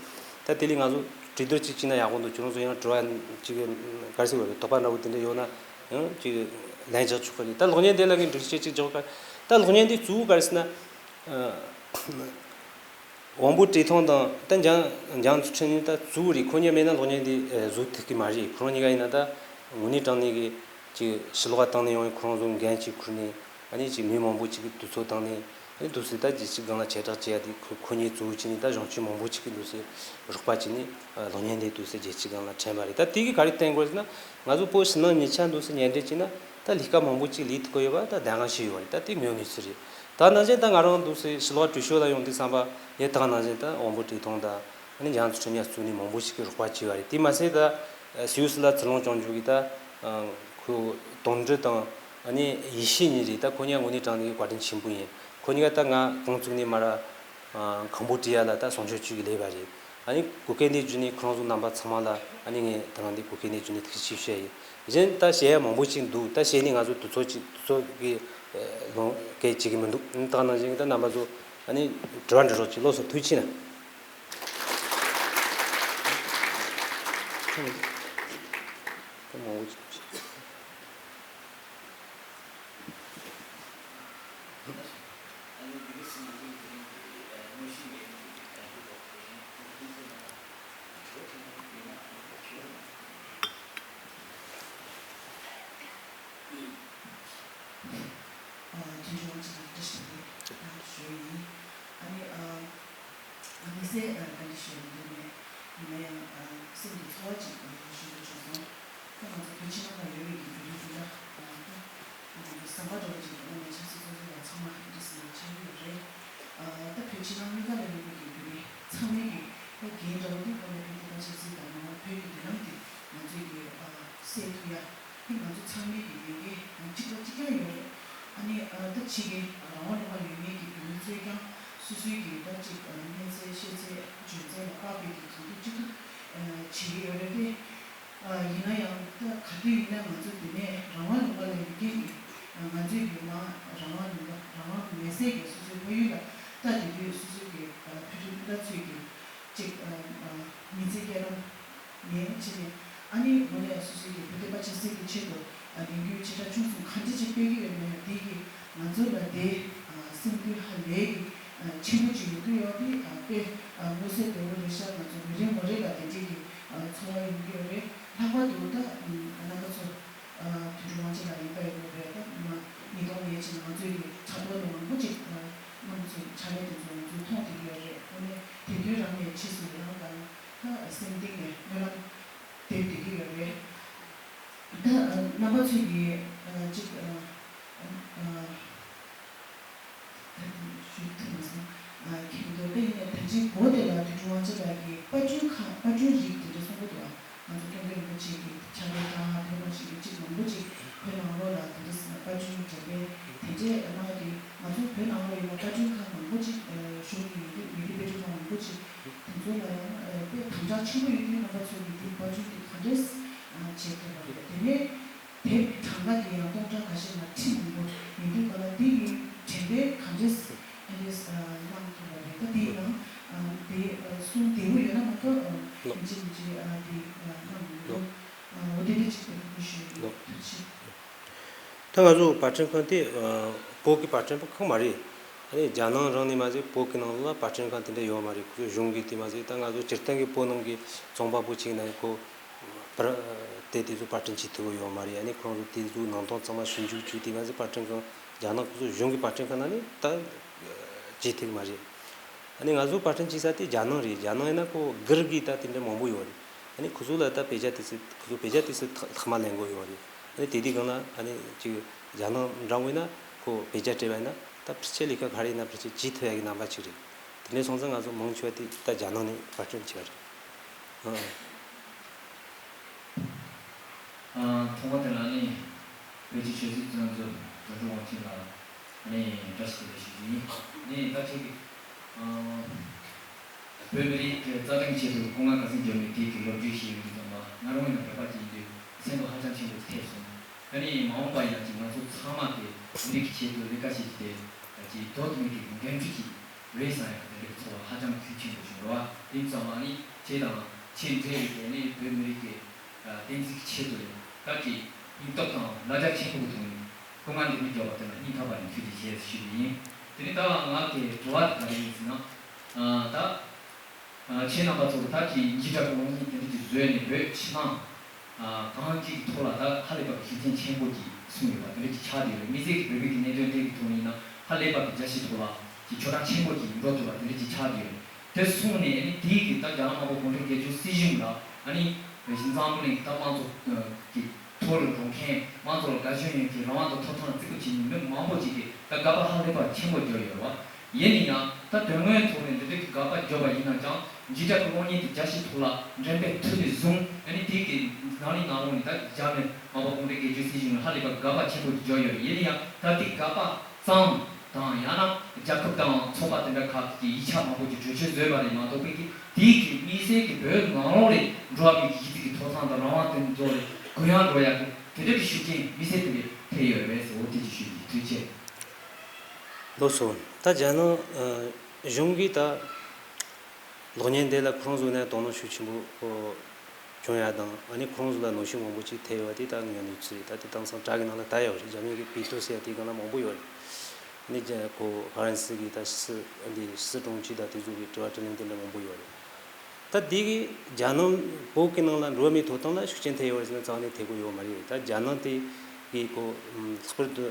ད་དེ་ལས་ང་ཚོ་གྲོས་བསྡུར་ཅིག་བྱས་ན་ཡག་པོ་འདུག་ཁྱོད་རང་ཚོ་ཡང་དྲི་བ་ཅིག་ག་རེ་ཟེར་དགོས་རེད། དོགས་པ་འདྲ་བོ་དེ་འདྲ་ཡོད་ན་ཡང་ཅིག་ལན་རྒྱག་ཆོག་གི་རེད། ད་གློག་བརྙན་དེ་ལ་ངས་འགྲེལ་བཤད་ཅིག་རྒྱག་ག་ད་གློག་བརྙན་དེ་གཙོ་བོ་ག་རེ་ཟེར་ན། དབང་པོ་བཀྲས་མཐོང་དང་ད་འཇང་འཇང་ཚུལ་ཁྲིམས་གཉིས་ད་གཙོ་བོ་རེད། ཁོ་གཉིས་མེད་ན་གློག་བརྙན་འདི་བཟོ་ཐུབ་ཀྱི་མ་རེད། ཁོ་རང་གཉིས་ཀ་ཡིན་ན་ད་དངོས་གནས་དྲང་གནས་ཀྱི་ཅིག་ཕྱི་ལོགས་བཏང་ནས་ཡོང་བའི་ཁོ་རང་ཚོ་འགན་ཅིག་ཁུར་ནས། ཨ་ནི་ཅིག་མི་མང་པོ་ཅིག་གི་དུས་ཚོད་བཏང་ནས། ཨ་ནི་འདུག་སེ་ད་རྒྱལ་སྤྱིའི་སྒང་ལ་ཁྱབ་བསྒྲགས་བྱེད་ཡ་དེ་ཁོ་ཁོ་གཉིས་གཙོ་བོ་བྱས་ནས། ད་གཞུང་ཕྱོགས་མང་པོ་ཅིག་གིས་འདུག་སེ་རོགས་པ་བྱས་ནས་གློག་བརྙན་དེ་འདུག་སེ་རྒྱལ་སྤྱིའི་སྒང་ལ་ཐོན་པ་རེད། ད་དེ་གིས་ག་རེ་བསྟན་དགོས་ཟེར་ན། ང་ཚོ་བོད་ཕྱི་ནང་གཉིས་ཆ་འདུག་སེ་མཉམ་འབྲེལ་བྱས་ན་ད་ལས་ཀ་མང་པོ་ཅིག་ལས་ཐུབ་ཀྱི་ཡོད་པ་ད་ལྡན་ག་ཤེས་ཡོད་རེད། ད་དེ་དངོས་གནས་ཚུལ་རེད། ད་ནང་བཞིན་ད་ང་རང་འདུག་སེ་ཕྱི་ལོགས་གྲོས་ཆོད་ལ་ཡོང་དུས་ཙམ་པ་ཡ་ད་ག་ནང་བཞིན་ད་དབང་པོ་བཀྲས་མཐོང་ད། ཨ་ནི་འཇང་ཚུལ་ཁྲིམས་གཉིས་གཙོས་ནས་མང་པོ་ཞིག་གིས་རོགས་པ་བྱས་པ་རེད། དེ་མ་ཟད་ད་སུད་སི་ལ་ཚུར་ལོངས་བྱུང་རྒྱུ་གི་ད་ཁོ་དོན་གྲུབ་དང་ཨ་ནི་ཡེ་ཤེས་གཉིས་རེད། ད་ཁོ་གཉིས་དངོས་གནས་དྲང་གནས་ཀྱི་བཀའ་དྲིན་ཆེན་པོ་ཡིན། ཁོ་གཉིས་ཀ་ད་ང་རྐང་བཙུགས་ནས་མར་ཁམ་བྷོ་ཌི་ཡ་ལ་ད་གསང་སྤྱོད་ཅུས་ཀྱི་ལས་པ་རེད། ཨ་ནི་གོ་སྐབས་འདི་བརྒྱུད་ནས་ཁོ་རང་ཚོ་རྣམ་པ་ཚང་མ་ལ་ཨ་ནི་ངས་ད་རང་འདི་གོ་སྐབས་འདི་བརྒྱུད་ནས་ཐུགས་རྗེ་ཆེ་ཞུ་ཡ་ཡིན། གཞན་ད་བཤད་ཡ་མང་པོ་ཞིག་འདུག་ད་བཤད་ནས་ང་ཚོ་དུས་ཚོད་ཅིག་དུས་ཚོད་ཀྱི་ལོང་སྐད་ཅིག་གི་མི་འདུག་ད་ག་ནང་བཞིན་ད་རྣམ་པ་ཚོ་ཨ་ནི་དྲི་བ་འདྲི་རོགས་ཅིག་ལགས་སོ། ཐུགས་རྗེ་ཆེ་གནང་། ཨ། དོན་གཅོད་དབང་ཆ་དང་བཀྲ་ཤིས་བདེ་ལེགས་ཞུ་ཡི་ཡིན། ཨ་ནི་ཨ། དམིགས་བསལ་ཨ་བཀའ་འདྲི་ཞུ་ཡ་མི་འདུག་ནས་ཡིན་ན་ཡང་ཨ་སེམས་ཀྱི་ཚོར་བ་ཅིག་ཨ་ཞུ་འདོད་བྱུང་སོང་། ད་ང་ཚོ་བོད་ཕྱི་ནང་ལ་ཡོད་པའི་གི་བོད་རིགས་སྤུན་ཟླ་ཨ་ད་ང་ཚོ་ཟམ་པ་འདྲ་བོ་ཅིག་ཡིན་ན་ནས་ཆབ་སྲིད་བཙོན་ཟུར་བ་ཚང་མ་འདི་འདྲ་ཟེར་ནས་ཆགས་ཀྱི་ཡོད་རེད། ཨ་ད་བོད་ཕྱི་ནང་གཉིས་ཀ་ལ་ཡོད་པའི་གི་བོད་རིགས་ཚང་མའི་གི་ད་འགན་འདྲ་བོ་འདི་ང་ལ་བོད་དེ་ད་ཆབ་སྲིད་དང་མ་འོངས་བོད་ཀྱི་མདུན་ལམ་དེ་ང་ཚོའི་གི་ཨ་སེལ་ཐུབ་ཡ། དེ་ང་ཚོ་ཚང་མའི་གི་ལས་འགན་གཅིག་པ་གཅིག་རྐྱང་ཡོད་རེད། ཨ་ནི་ཨ་ད་ཕྱི་གི་རང་དབང་ལུང་པ་ཡོད་མཁན་གྱི་བོད་མི་ཚོས་ཀྱང་སོ་སོའི་གི་ད་ཅིག་ཨ་གནས་ཚད་ཤེས་ཚད་འཇོན་ཚད་ལ་དཔག་པའི་གི་གང་ཐུབ་ཅི་ཐུབ་ཨ་བྱེད་ཀྱི་ཡོད་རེད་དེ། ཨ་ཡིན་ན་ཡང་ད་ག་དུས་ཡིན་ན་ང་ཚོ་དེ་ནས་རང་དབང་ལུང་པ་ལ་ཡོད་མཁན་གྱི་ཨ་ང་ཚོའི་གི་མ་རང་དབང་ལུང་པ་རང་དབང་མེད་སའི་གི་སོ་སོའི་ཕ་ཡུལ་ལ་ལྟ་དུས་དུས་སོ་སོའི་གི་ཨ་བོད་རིགས་སྤུན་ཟླ་ཚོས་གི་ཅིག་ཨ་ཨ་མི་ཚེ་སྐྱེལ་རང་ནས་བྱས་ནས་ཨ་ནི་དངོས་གནས་སོ་སོའི་གི་བོད་བསྟན་པ་ཆབ་སྲིད་ཀྱི་ཆེད་དུ་ཨ་ལས་འགུལ་ཆེ་ཕྲ་ཆུང་གསུམ་གང་འདྲ་ཅིག་སྤེལ་གྱི་ཡོད་ན་ཡང་དེ་གི་ང་ཚོ་ལ་དེ་ཨ་སེམས་འགུལ་ཧ་ལས་གི་ཨ་ཆེན་པོ་ཅིག་ཡོང་གི་ཡོད་དེ་ཨ་དཔེ་ཨ་མངོན་གསལ་དོད་པོ་རེད་ཤག་ང་ཚོ་མི་རེ་ངོ་རེ་ལ་དེ་འདྲའི་གི་ཨ་ཚོར་བ་ཡོང་གི་ཡོད་རེད། ལྷག་པར་དུ་ད་ཨ་རྣམ་པ་ཚོ་ཨ་དོན་གྲུབ་དབང་ཆེན་ལགས་ཡིན་པ་ཡིན་ནོ་རེད། ད་ཉིས་སྟོང་ཉེར་གཅིག་ནང་ང་ཚོའི་གི་ཕྲག་དོག་ནི་མང་པོ་ཅིག་ཨ་རྣམ་པ་ཚོའི་ཕྱག་ལས་དེ་ཚོ་ང་ཚོས་མཐོང་བསྡད་ཀྱི་ཡོད་རེད། དངོས་གནས་དེ་དུས་རང་ནས་ཕྱིས་སུ་རང་དང་ད་སེམས་གཏིང་ནས་སྨོན་ལམ་འདེབས་བསྡད་ཀྱི་ཡོད་རེད། ད་ཨ་རྣམ་པ་ཚོས་ཀྱི་ཨ་ཅིག་ཨ་ཨ་ཞུ་ཐུབ་མ་སོང་། ཨ་མཁྱེན་གྱི་འདུག་ད་ཡིན་ནའི་ད་ཅིག་འགོ་དེ་ལ་དོན་གྲུབ་དབང་ཆེན་ལགས་ཀྱིས་དཔར་སྐྲུན་ཁང་དཔར་སྐྲུན་རིགས་དེ་འདྲ་གསུང་གི་འདུག་ང་ཚོ་སྐྱབས་མགོན་རིན་པོ་ཆེ་གི་ཕྱག་ལས་དང་དེ་མ་ཞིག་གི་ཅིག་མང་པོ་ཅིག་བོད་ནང་ལོགས་ལ་དེ་འདྲ་ཟེར་ན་དཔར་སྐྲུན་འགྲེམས་སྤེལ་དེ་འདྲས་གནང་གི། ང་ཚོ་བོད་ནང་ལོགས་ཡིན་ན་དཔར་སྐྲུན་ཁང་མང་པོ་ཅིག་གཞུང་གི་ཡིན་དུས་མི་རིགས་དཔེ་སྐྲུན་ཁང་མང་པོ་ཅིག་དེ་ཚོ་ལ་ཡང་དཔེ་དམ་དྲག་ཆེན་པོ་ཡོད་དུས་རྣམ་པ་ཚོ་གི་དེ་དཔར་སྐྲུན་དེ་ག་འདྲས་བྱེད་ཐུབ་པ་རེད། དེ་ནས་དེབ་གྲངས་ཀ་དེ་ཡང་སྟོང་ཕྲག་ཁ་ཤས་ལ་ཁྲིད་མི་འདུག་ཡིན་དུས་ག་ལ་དེ་ཡི་འགྲེམས་སྤེལ་ག་འདྲས་ཨ་འདྲས་གནང་ཐུབ་པ་རེད། ད་དེ་ཡང་དེ་གསུང་བདེ་བོ་ཡོད་ན་མ་གཏོགས་ཡིན་གཅིག་མིན་གཅིག་དེ་གནང་མི་འདུག་འོ་དེ་འདྲ་ཅིག་དེ་ཐུགས་ཞུ་ཡོད། ཐུགས་རྗེ་ཆེ། ད་ང་ཚོ་པར་སྐྲུན་ཁང་དེ་བོད་ཀྱི་པར་སྐྲུན་ཁང་མ་རེད། ཨ་ནི་རྒྱ་ནང་རང་ནས་མ་ཟད་བོད་ཀྱི་ནང་ལ་པར་སྐྲུན་ཁང་དེ་འདྲ་ཡོད་མ་རེད། ཁོ་ཚོ་གཞུང་གི་དེ་མ་ཟད་ད་ང་ཚོ་སྤྱིར་བཏང་གི་བོད་ནང་གི་རྩོམ་པ་པོ་ཅིག་ན་ཁོ་པར་དེ་དེ་ཚོ་པར་སྐྲུན་བྱེད་ཐུབ་ཀྱི་ཡོད་མ་རེད། ཨ་ནི་ཁོ་རང་ཚོ་དེ་ཚོའི་ནང་དོན་ཚང་མ་ཞིབ་འཇུག་བྱས་དེ་མ་ཟད་པར་སྐྲུན་ཁང་རྒྱ་ནག་ཁོ་ཚོ་གཞུང་གི་པར་སྐྲུན་ཁང་ནང་ནས་ད་བྱེད་ཐུབ་ཀྱི་མ་རེད། ཨ་ནི་ང་ཚོ་པར་སྐྲུན་བྱེད་ས་དེ་རྒྱ་ནང་རེད། རྒྱ་ནང་ཡིན་ན་ཁོ་སྒེར་གྱི་ད་དེ་འདྲ་མང་པོ་ཡོད་རེད། ཨ་ནི་ཁོ་ཚོ་ལ་ད་བེ་ཇ་དེ་ཚོ་ཁོ་ཚོ་བེ་ཇ་དེ་ཚོ་ལྷག་མ་ལེན་དགོས་ཡོད་རེད། ཨ་ནི་དེ་དུས་སྒང་ལ་ཨ་ནི་ཅིག་རྒྱ་ནག་འདྲ་བོ་ཡིན་ན་ཁོ་བེད་སྤྱད་སྤྲད་པ་ཡིན་ན་ད་ཕལ་ཆེར་ལས་ཀ་ག་རེ་ཡིན་ན་ཕལ་ཆེར་བྱེད་ཐུབ་ཡ་གི་རྣམ་པ་ཅིག་རེད། དེ་འདྲ་སོང་ཙང་ང་ཚོ་མང་ཆེ་བ་དེ་ད་རྒྱ་ནག་ནས་པར་སྐྲུན་བྱས་པ་རེད། ཨང་། ཨ། ཐོག་མ་དེ་ལ་ནི་བོད་ཀྱི་ཆོས་སྲིད་བཙོན་ཟུར་དོན་གྲུབ་དབང་ཆེན་ལགས་ནས་བཀྲ་ཤིས་བདེ་ལེགས་ཞུ་རྒྱུ་ཡིན། ནས་ད་ཁྱེད་ཀྱིས་ཨ་བོད་མི་རིགས་ཀྱི་རྩ་དོན་ཆེད་དུ་སྐུ་ངལ་ག་ཚོད་བརྒྱབ་མིན་དེ་གི་ལོ་རྒྱུས་ཤིག་ཡོད་དུས་ཙམ་པ། ང་རང་ཡང་བོད་པ་ཅིག་ཡིན་དུས་སེམས་པ་ཧ་ཅང་ཆེན་པོ་ཅིག་ཐེབས་སོང་། ཨ་ནི་མ་འོངས་པ་ཡིན་ན་ཅིག་ང་ཚོ་ཚང་མ་གི་མི་རིགས་ཀྱི་ཆེད་དུ་ལས་ཀ་བྱེད་ཀྱི་དེ་ཅིག་དོ་དམ་གྱི་འགན་འཁྲི་ཅིག་རེད་བསམ་ཡག་དེ་འདྲའི་ཚོར་བ་ཧ་ཅང་ཤུགས་ཆེན་པོ་བྱུང་རེད་བ། དེ་ཙམ་ཨ་ནི་ཁྱེད་དང་ཁྱེད་འབྲེལ་བའི་དེ་ནི་བོད་མི་རིགས་ཀྱི་བསྟན་འཛིན་གྱི་ཆེད་དུ་ལས་ཀ་གི་སྙིང་སྟོབས་དང་ལ་རྒྱ་ཆེན་པོ་གི་ཐོག་ནས་སྐུ་ངལ་འདི་མི་རྒྱག་པ་དེ་ལ་སྙིང་ཐག་པ་ནས་ཐུགས་རྗེ་ཆེ་ཞུ་གི་ཡིན། དེ་ནི་ད་ང་གི་དྲི་བ་དེ་ག་རེ་ཡིན་ཟེར་ན། ད་ཁྱེད་རྣམ་པ་ཚོ་ད་ཅི་འཇིགས་སྐྲག་གི་གློག་བརྙན་དེ་འདྲ་ཅིག་བཟོས་ནས་བོད་ཕྱི་ནང་གང་ཅིའི་ཐོག་ལ་ད་ཧ་ལས་པ་གི་ཤུགས་རྐྱེན་ཆེན་པོ་ཅིག་སོང་ཡོད་པ་དེ་འདྲ་ཅིག་ཆགས་བསྡད་ཡོད་རེད། དམིགས་བསལ་གྱི་བོད་བོད་ཀྱི་གནད་དོན་དེ་གི་ཐོག་ནས་ཡིན་ན་ཧ་ལས་པ་གི་རྒྱལ་སྤྱིའི་ཐོག་ལ་ཅིག་ཕྱོགས་བསྒྲགས་ཆེན་པོ་ཅིག་འགྲོ་ཐུབ་པ་དེ་འདྲ་ཅིག་ཆགས་བསྡད་ཡོད་རེད། དེ་སོང་ནས་ཨ་ནི་དེའི་གི་ད་རྒྱ་ནག་དམར་པོ་གུང་ཁྲན་སྒེར་གཅོད་སྲིད་གཞུང་ལ་ཨ་ནི་འཛམ་བུ་གླིང་གི་ད་དམངས་གཙོ་གི་ཐོག་ལ་འགྲོ་མཁན། དམངས་གཙོ་ལ་དགའ་ཞེན་ཡོད་མཁན། རང་དབང་དང་ཐོབ་ཐང་ལ་བརྩི་བཀུར་བྱེད་མཁན་མི་མང་པོ་ཅིག་གིས་ད་དགག་པ་ཧ་ལས་པ་ཆེན་པོ་བརྒྱབ་ཡོད་རེད་བ། ཡིན་ན་ཡང་ད་དོན་དངོས་ཐོག་ནས་འདི་འདྲའི་གི་དགག་པ་བརྒྱབ་པ་ཡིན་ན་ཀྱང་འཇིགས་སྐྲག་གི་གློག་བརྙན་དེ་རྒྱལ་སྤྱིའི་ཐོག་ལ་འགྲེམས་སྤེལ་ཐུབ་ནས་བཟུང་ཨ་ནི་དེའི་གི་ནང་ལ་ནང་ལོགས་ནས་ད་རྒྱ་མི་དམར་པོ་གུང་ཁྲན་སྒེར་གཅོད་སྲིད་གཞུང་ལ་ཧ་ལས་པ་དགག་པ་ཆེན་པོ་ཅིག་བརྒྱབ་ཡོད་རེད། ཡིན་ན་ཡང་ད་དེ་དགག་པ་གཙང་དང་ཡང་ན་རྒྱལ་ཁབ་དང་ཚོགས་པ་དེ་འདྲ་ཁག་གིས་ཡིག་ཆ་མང་པོ་ཅིག་གྲོས་ཆོད་བཟོས་པ་རེད་མ་གཏོགས་པའི་གི་དེའི་གི་དམིགས་བསལ་གྱི་བོད་ནང་ལོགས་ལ་འགྲོ་བ་མིའི་གི་གཞི་རྩའི་གི་ཐོབ་ཐང་དང་རང་དབང་དེ་ཚོ་ལ་གུ་ཡངས་འགྲོ་ཡག་གི་དེ་འདྲ་གི་ཤུགས་རྐྱེན་དམིགས་བསལ་དེ་འདྲ་ཐེབས་ཡོད་རེད་པས་ཟེར། འོ་དེ་ཅིག་ཞུ་རྒྱུ། ཐུགས་རྗེ་ཆེ། ལགས་སོ། ད་རྒྱ་ནག་གཞུང་གིས་ད་གློག་བརྙན་དེ་ལ་ཁོ་རང་ཚོ་ནས་དོ་སྣང་ཤུགས་ཆེན་པོ་བྱུང་ཡ་དང་ཨ་ནི་ཁོ་རང་ཚོ་ལ་གནོན་ཤུགས་མང་པོ་ཅིག་ཐེབས་ཡོད་པ་དེ་ད་ངས་གནས་ཚུལ་རེད། ད་དེ་དེང་སང་དྲ་གི་ནང་ལ་ད་ཡོད་རེད། རྒྱ་མི་གི་པི་ཏུའུ་ཟེར་ཡ་དེ་སྒང་ལ་མང་པོ་ཡོད་རེད། ཨ་ནི་རྒྱ་ཁོ་ཧྥ་རན་སི་གི་ད་སྲིད་འདི་སྲིད་དྲུང་ཆེ་ད་དེ་ཚོ་གི་དྲི་བ་དྲིས་ལན་དེ་འདྲ་མང་པོ་ཡོད་རེད། ད་དེ་གི་རྒྱ་ནག་བོད་ཀྱི་ནང་ལ་འགྲོ་བ་མིའི་ཐོབ་ཐང་ལ་ཤུགས་རྐྱེན་ཐེབས་ཡོད་རེད་ཟེར་ན་རྩ་བ་ནས་ཐེབས་ཀྱི་ཡོད་མ་རེད། ད་རྒྱ་ནག་དེ་གི་ཁོ་ལྷག་པར་དུ་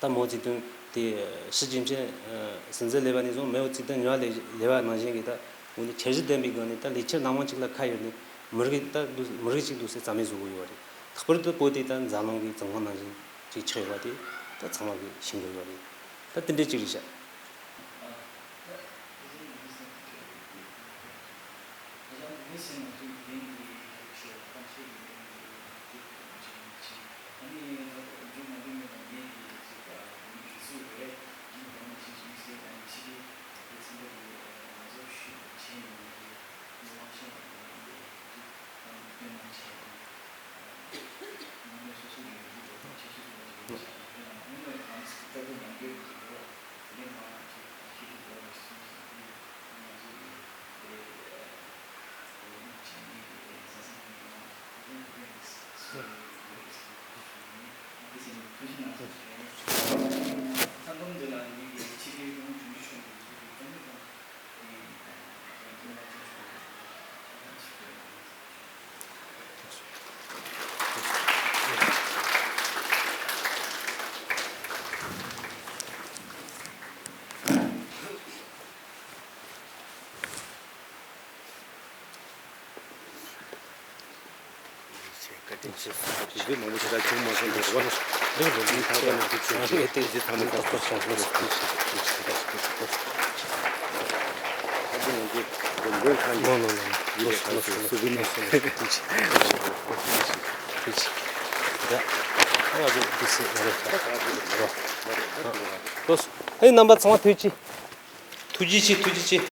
ད་མའོ་ཙེ་ཏུང་དེ་ཞི་ཅིན་ཕིང་སྲིད་འཛིན་ལས་པ་ནས་བཟུང་མའོ་ཙེ་ཏུང་ཉོ་བ་ལས་ལས་པ་ནང་བཞིན་གྱི་ད་འོ་ནི་འཆར་གཞི་ལྡན་པའི་སྒང་ནས་ད་ལས་འཆར་སྣ་མང་ཅིག་ལ་ཁ་གཡར་ནས་མི་རིགས་ད་འདུག་མི་རིགས་ཅིག་འདུག་སེ་རྩ་མེད་བཟོ་གི་ཡོད་རེད། ལྷག་པར་དུ་བོད་དེ་ད་འཛམ་གླིང་གི་བཙོན་ཁང་ནང་བཞིན་ཅིག་ཆགས་ཡོད་པ་དེ་ད་ཚང་མ་གིས་ཤེས་ཀྱི་ཡོད་རེད། ད་དེ་འདྲའི་ཅིག་རེད་ཤག་ཨེ་རྣམ་པ་ཚང་མ་ཐུགས་རྗེ་ཆེ། ཐུགས་རྗེ་ཆེ། ཐུགས་རྗེ་ཆེ།